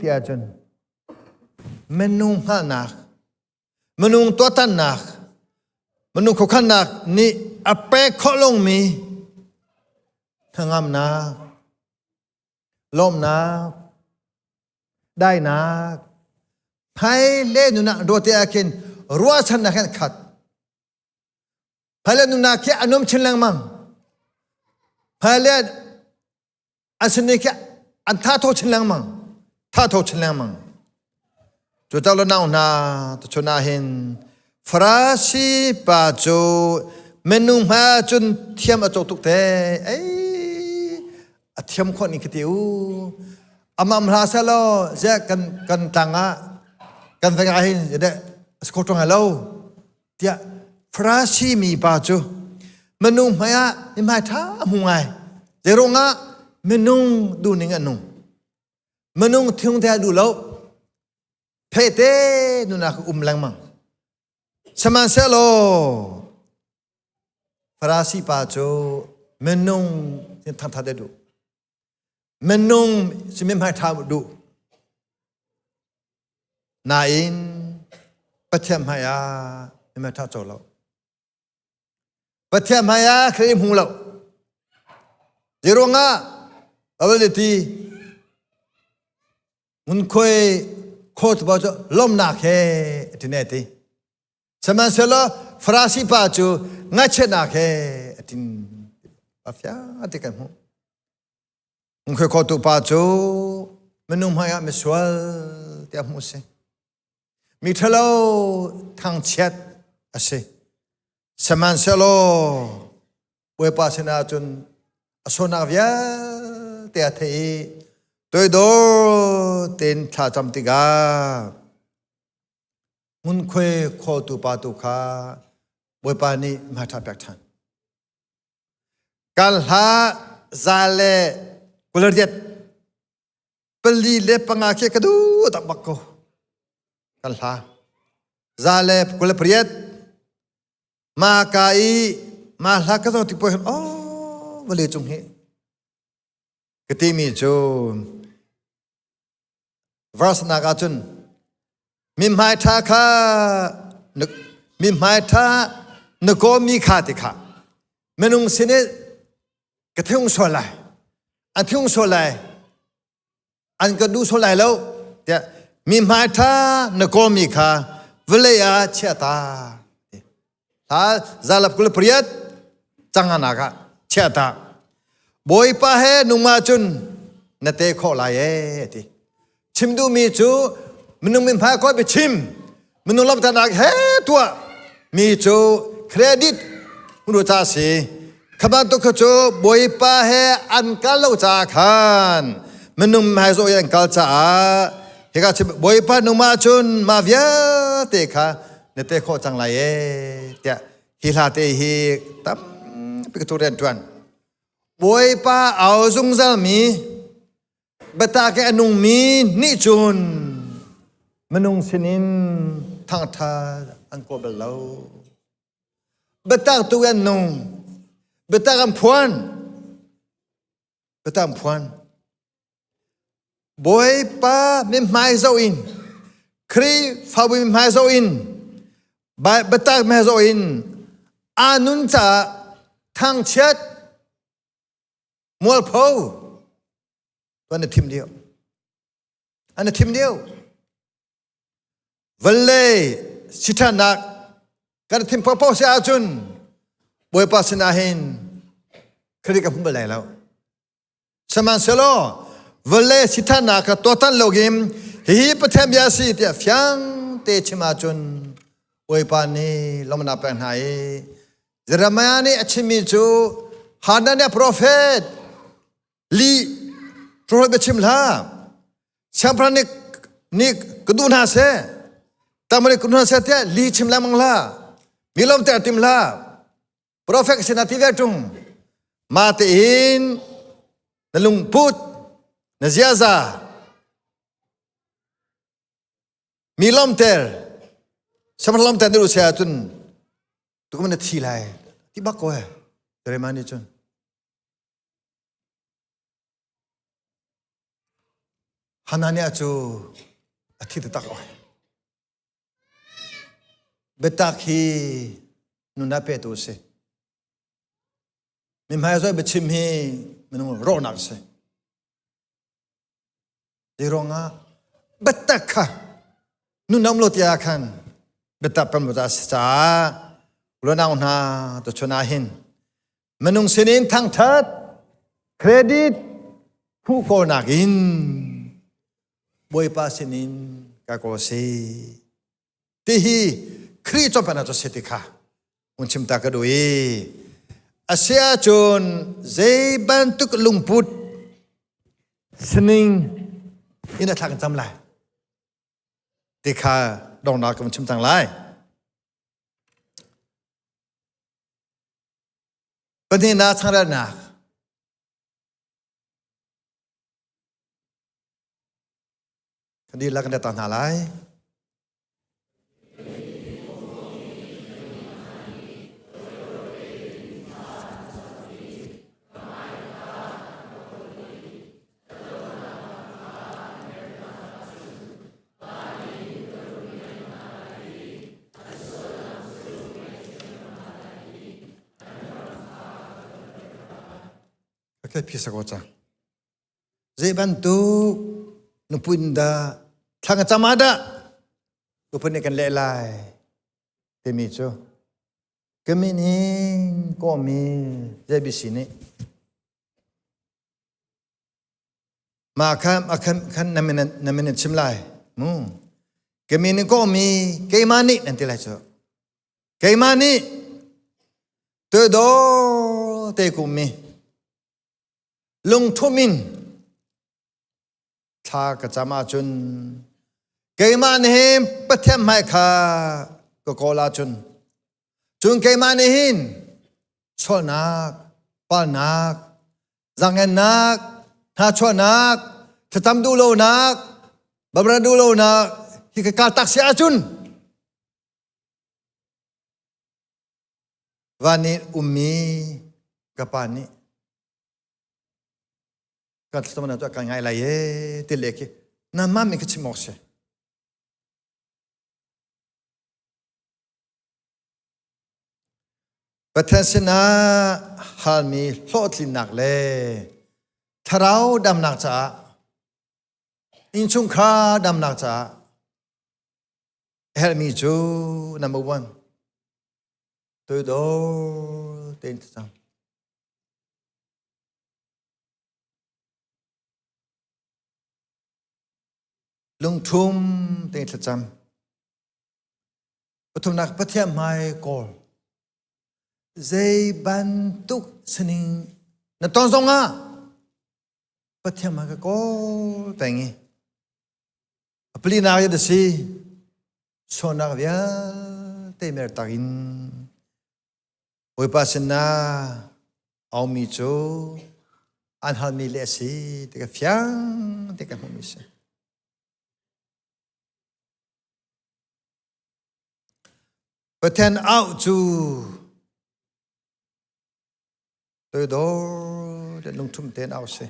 ti ahcun minung hngalhnak Minung tuahtannak, minung khuakhannak nih a pek khawh longmi hnangamnak, lawmhnak, dainak, hmailei nunah ruah te ah khin ruahchannak hin khat. Hmailei nunnak khi a num chin lengmang. Hmailei an sin khi an tha tho chin lengmang tha tho chin lengmang cu tak lo nau hna tuchun ah hin Farasi pa cu minung hma cun thiam a cawk tuk te ei a thiam khawh ni khi ti u amam hla sa lo ze kan kan tlang ah kan veng ah hin de a ko lo tiah Farasi mi pa cu minung hmai ah mihmai ṭha a hmu ngai. Zeiruangah minung duhning a nung. Minung thing te a duh lo. Phete nunak um lengmang. Sihmanhsehlaw Farasi pa cu minung thangthat a duh. Minung si mihmai ṭha duh. Nain Pathian hmai ah mihmai ṭha co lo. Pathian hmai ah Khrih hmu lo. Zeiruangah Bible nih ti ngunkhuai khawtu pa cu lawmhnak he a ti ne ti. Sihmanhsehlaw Farasi pa cu ngaihchiatnak he a tin a fiang ti kan hmuh. Ngunkhuai khawtu pa cu minung hmaiah misual tiah hmuh a si. Mi ṭhalo thangchiat a si. Sihmanhsehlaw Bawipa sinah cun a sualnak vialte a theih i toidor tein thla cam tikah ngunkhuai khawltu pa tu kha Bawipa nih hmaiṭha pek ṭhan. Kal hlah za le kulariat pali le panga khi ka duh tak bak ko. Kal hlah za le 28 ma ka i ma hla ka zoh tik poi oh vale cung hi ka timi cu verse nak ahcun mi hmai ṭha kha mi hmai ṭha na kawmi kha ti kha minung sin i ka thiung sual lai an thiung sual lai an ka duh sual lai lo tiah mi hmai ṭha na kawmi kha vawlei ah chia ta Hla zalap 28 canganak ah chia ta. Bawipa he nung ahcun na te khawh lai ee a ti. Chim duhmi cu minung min hmai kawi biachim minung lamtanak he tuah mi cu credit hunu ca si. Kha bantuk kha cu Bawipa he an kal lo caah khan minung hmai zawh i an kal caah hika chim Bawipa nung ahcun mah vialte kha na te khawh cang lai ee tiah hi hla te hi tampi ka tu rian ṭuan Bawipa au zungzal mi biatak i a nungmi nih cun minung sinin thangṭhat an kawl bal lo biatak tu an nung biatak an phuan biatak an phuan Bawipa mithmai zoh in Khrihfabu mithmai zoh in biatak mithmai zoh in aa nun caah thangchiat mualpho an i thim deuh an i thim deuh vawlei siṭhannak kan thim paohpaoh si ahcun Bawipa sinah hin Khrih ka hmu bal lai lo. Sihmanhsehlaw vawlei sithannak kha tuahtan lo in hihi Pathian bia a si tiah fiang te chim ahcun Bawipa nih lawmhnak pek hna i Jeremiah nih a chimmi cu Hananiah profet lih profet biachim hlah siangpahrang nih nih ka duh hna seh tamar nih ka duh hna seh tiah lih chim lengmang hlah mi lawmter tim hlah Profet sinah ti ve ṭung. Mah tein na lungput, na ziaza, mi lawmter, samar lawmter na duh si ahcun tukum na thi lai. Ti bak ko he. Jeremiah nih cun. Hananiah cu a thi taktak oi. Biatak hi nun a petu a si. Mi hmaizoi biachim hi minung rawhnak a si. Zei ruangah biatak kha nun a um lo tiah khan biatak pem lo a si caah unau hna tuchun ah hin minung sinin thangthat credit hmuh kawlnak in Bawipa sinin ka kawl si. Tihi Khrih cawnpiaknak cu si ti kha hun chim ta ka duh i a si ahcun zei bantuk lungput sining in a thlak in cam lai ti kha donghnak ka vun chim cang lai. Pahnihnak changrelnak Kan dihlak kan ta hna lai. Okay, phisa ko cang. Zei bantuk nupui in dah thla ka cam ah dah nupui nih kan leh lai timi cu ka min in kawhmi JBC nih mah kha khan khan na min na min in chim lai mu ka min in kawhmi keimah nih nan ti lai cu keimah nih tuidor te kum mi Lungthum in thla ka cam ahcun keimah nih hin Pathian hmai kha ka kawl ahcun cun keimah nih hin sualnak, palnak, zaangennak, hnachuahnak, thlacam duh lonak, babra duh lonak hi ka kaltak si ahcun Van i ummi ka pa nih ka thlacamnak cu a ka ngai lai ee ti le khi nangmah min ka chim awk si. Pathian sinah halmi hlawhtlinnak le thlarau damnak caah innchungkhar damnak caah herhmi cu number one toidor tein thlacam. Lungthum tein thlacam. Pathumnak Pathian hmai kawl. Zei bantuk sining na ton zongah Pathian hmai ka kawl peng i A palinak hi a si. Sualnak vialte mertak in Bawipa sinah aumi cu an halmi le a si ti ka fiang ti ka hmuhmi si. Pathian auh cu toidor le lungthum tein auh si.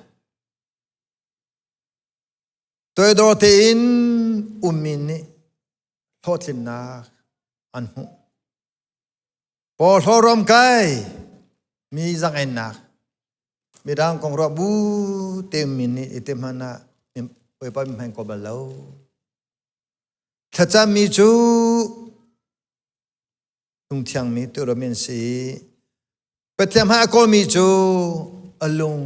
Toidor tein ummi nih hlawhtlinnak an hmuh. Pawhlaw rom kai mi zangennak midang kong ruah bu te ummi nih i te hmanh ah Bawipa mi hmang ko bal lo. Thlacammi cu lungthiangmi tuahmi an si. Pathian hmai a kawlmi cu a lung.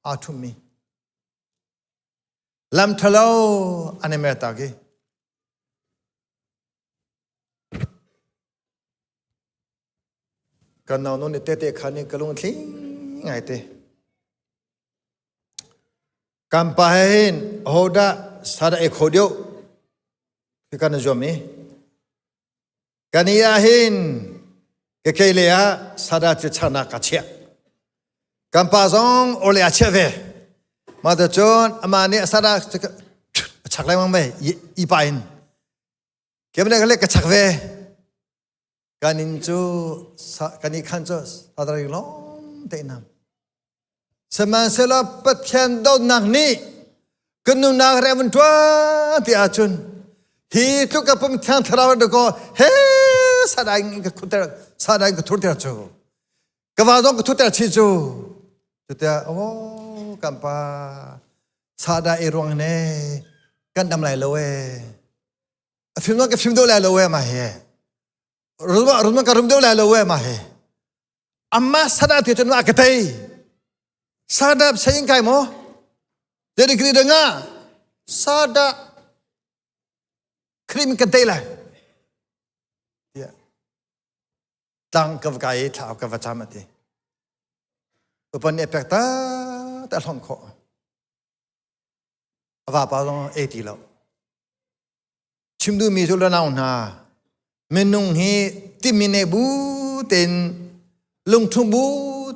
Aa ṭhummi. Lam ṭhalo an i mertak i kan nau nu nih tete khan in ka lungthling ngai te. Kan pa he hin hodah sada ei kho deuh khi kan i zuam i kan i ah hin ka kei le ah sada cu chaknak ka chiah. Kan pa zong ole a chiah ve. Mah te cun amah nih sada a chak lengmang ve i pa in. Kemle ka le ka chak ve. Kan inn cu kan i khan cu sadari lawng te nam. Sihmanhsehlaw Pathian dawtnak nih kan nunnak re vun ṭuan ti ahcun hi tluk ka pum thiang thlarau in ko he sadai in ka khuter sadai in ka thurter cu ka va zong ka thuter chi cu cutiah oh kan pa sada i ruang ne kan dam lai lo e a fim ka fim deuh lai lo e ma he rum rum ka rum deuh lai lo e ma he amma sada te chun ma ka tei sada sayin kai mo jadi kri denga sada krim ka tei lai ya tlang ka va kai thla ka va cham ati upan e pek ta ta hlom kho A vapa zong ei ti lo. Chim duhmi cu lanau hna, minung hi timi ne bu tein lungthum bu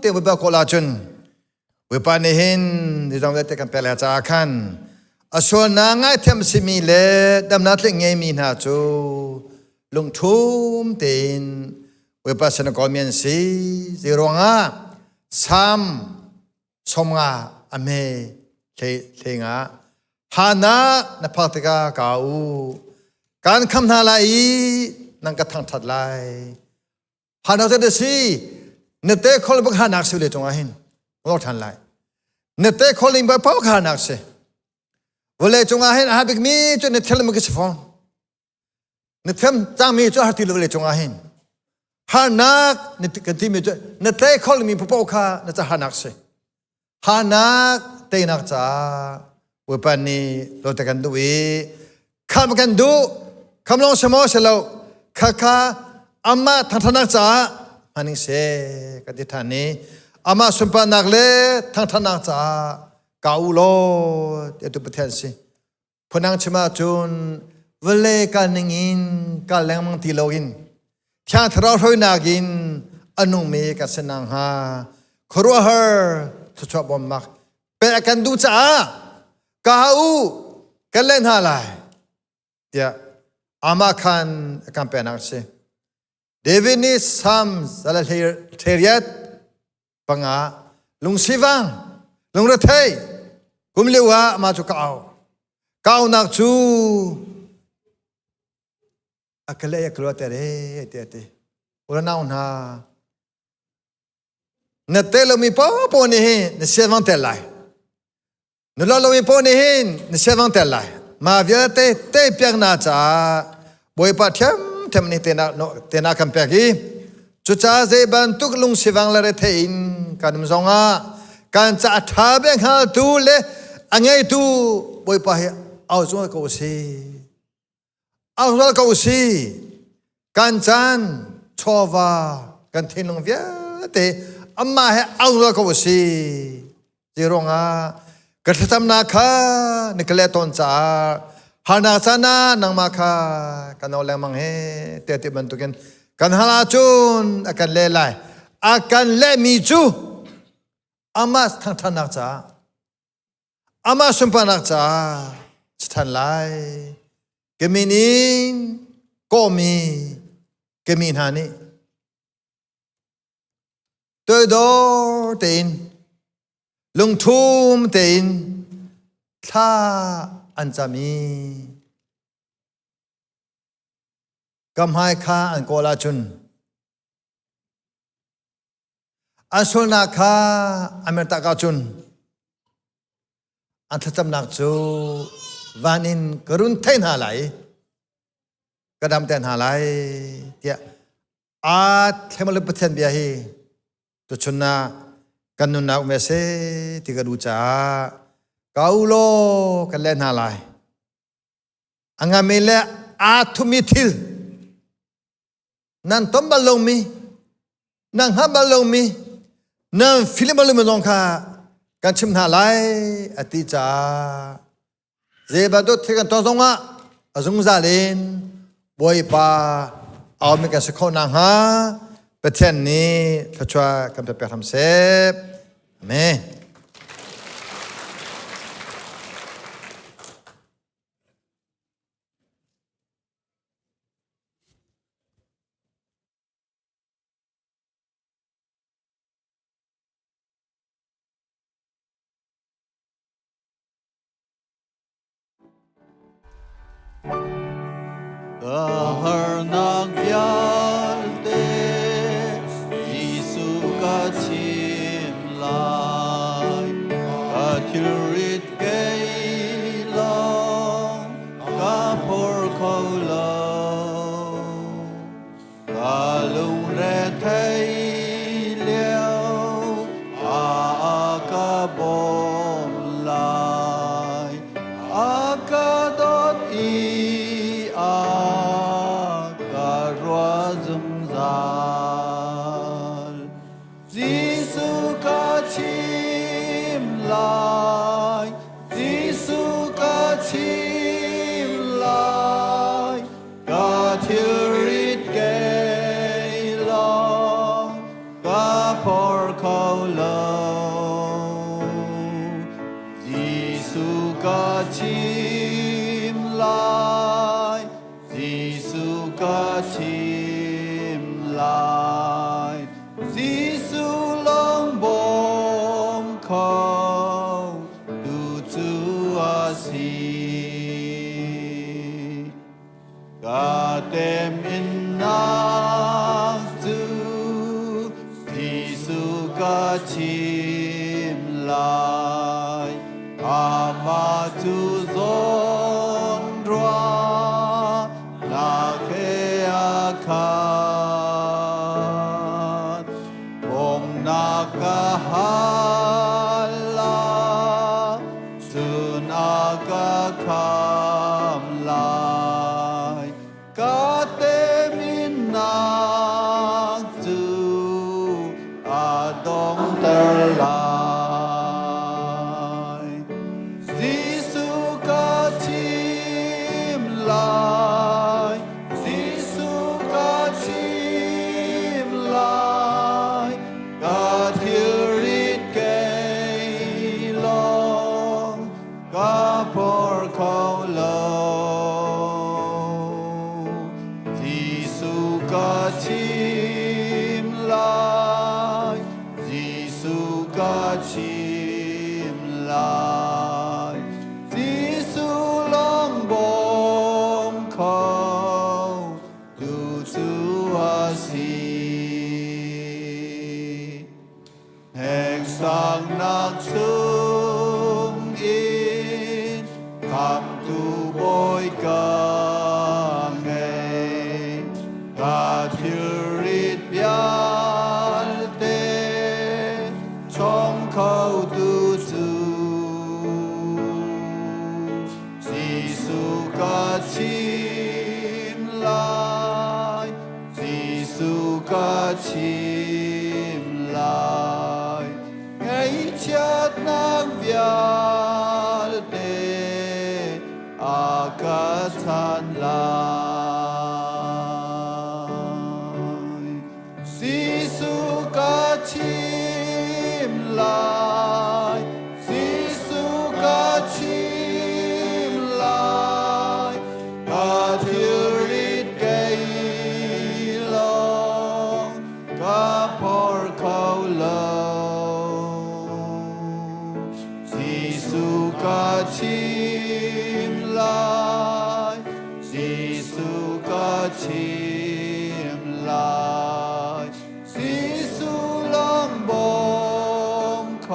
te Bawipa kawl ahcun Bawipa nih hin nizong vialte kan pek le caah khan a sualnak ngaithiam simi le damnak tling ngeimi hna cu lungthum tein Bawipa sin a kawlmi an si. Zei ruangah Salm 50 a hme hlei nga hana na phak tikah ka u kan kham hna lai i nan ka thangthat lai hana cu na si na te khol bak hanak si le cungah hin ngor than lai na te khol ning ba pau hanak si vawlei cungah hin a bik mi cu na thil ma ki si fawn Na thiam cangmi cu har ti lo le cungah hin harnak na kan timi cu na tlei kholmi paoh kha na ca harnak si. Harnak teinak caah Bawipa nih dawt kan duh i kham kan duh kham lawng si maw si lo kha kha amah thangthatnak caah hmaning se kan ti than i amah sunparnak le thangthatnak caah ka u law tiah tu Pathian si. Phunang chim ahcun vawlei kal ning in kal lengmang ti loin Thiang Thlarau hruainak in a nungmi kan si nakhnga khuaruahhar thluachuah bawmnak pek kan duh caah ka u kan leh hna lai tiah amah khan a kan peknak a si. David nih Psalm 135 lungsivang lungrethei kum lio ah mah cu ka au. Ka aunak cu a ka leh a ka luater e ti a ti. Ulanau hna na te lomi paohpaoh nih hin na sianvang tel lai. Nula lomi paoh nih hin na siavang tel lai. Mah vialte te piaknak caah Bawipa ṭhiamṭhiam nih tehna kan pek i cucaah zei bantuk lungsivang le rethei in kan um zongah kan ca a ṭha bik hngaltu le a ngeitu Bawipa hi au zungzal ko u sih. Au zungzal ko u sih. Kan caan, chawva, kan thinlung vialte amah he au zungzal ko u sih. Zeiruangah ka thlacamnak kha na ka leh tawn caah harnak caan ah nangmah kha ka nawl lengmang he tiah ti bantukin kan hal ahcun a kan leh lai. A kan lehmi cu amah thangṭhatnak caah amah sunparnak caah si ṭhan lai. Ka min in kawhmi ka mi hna nih Toidor tein, lungthum tein thla an cam i ka hmai kha an kawl ahcun an sualnak kha an mertak ahcun an thlacamnak cu van in ka run thei hna lai i ka damter hna lai tiah Aa thlemale Pathian bia hi tuchun ah. Kan nunnak um ve seh ti ka duh caah ka u law kan leh hna lai. A ngami le aa thumi thil nan ton bal lomi nan hngalh bal lomi nan film bal lomi zong kha kan chim hna lai a ti caah zei bantuk thil kan ton zongah a zungzal in Bawipa aumi kan si khawh nakhnga Pathian nih thluachuah kan pe pek hram seh. Amen. Ka harnak vialte Jesuh ka chim lai. Ka thilrit kei lawng ka phor kho lo. Ka lungre thei lio a ka bawm lai. A ka dawt i a ka ruah zungzal. Jesuh ka chim lai, Jesuh ka chim lai, ka thilrit kei lawng ka phor kho lo. Jesuh ka chim lai, Jesuh ka chim lai, Jesuh lawng bawm kho tu cu a si. Ka teminnak cu Jesuh ka chim lai, Amah cu zawn ruahnak he a khat. Bawmnak ka hal ah cun a ka kham lai. Ka teminnak cu a donghter lai. Jesuh ka chim lai, Jesuh ka chim lai, ka thilrit kei lawng ka phor kho lo. Jesuh ka chim lai, Jesuh ka chim lai, Jesuh lawng bawm kho tu cu a si. Hneksaknak chung in khamtu Bawi ka ngei. Ka thilrit vialte chawng khotu cu Jesuh ka chim lai. Jesuh ka chim lai, ngaihchiatnak vialte a ka chan lai. Jesuh ka chim lai, Jesuh ka chim lai, ka thilrit kei lawng ka phor kho lo. Jesuh ka chim lai, Jesuh ka chim lai, Jesuh lawng bawm kho.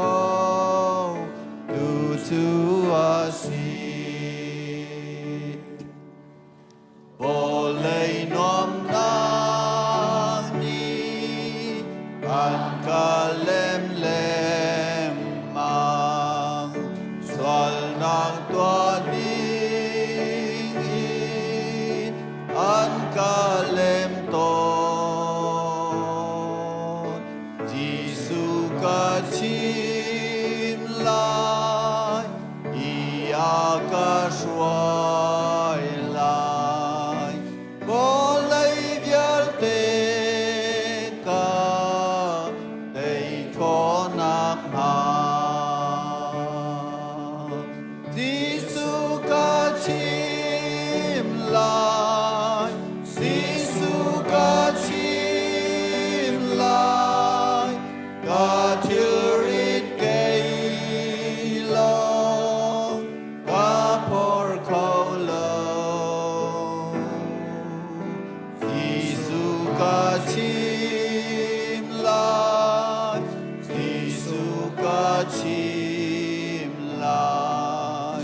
chim lai, Jesuh ka chim lai.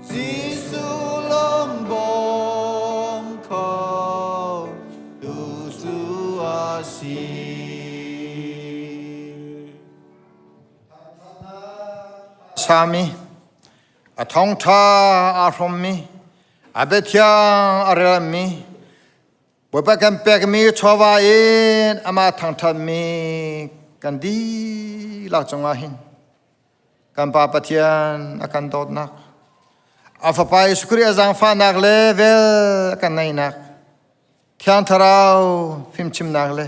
Jesuh lawng bawm kho tu cu a si. Sami a thawngṭha aa hrawmmi a biathiang a relmi Bawipa kan pekmi chawva in amah thangṭhatmi kan dihlak cungah hin kan Pa Pathian a kan dawtnak a Fapa Jesuh Khrih a zaangfahnak le vel a kan neihnak Thiang Thlarau fimchimnak le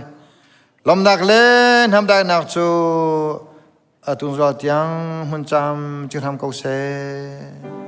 lawmnak le hnamdaihnak cu a tungzal tiang hmun cam ci hram ko seh.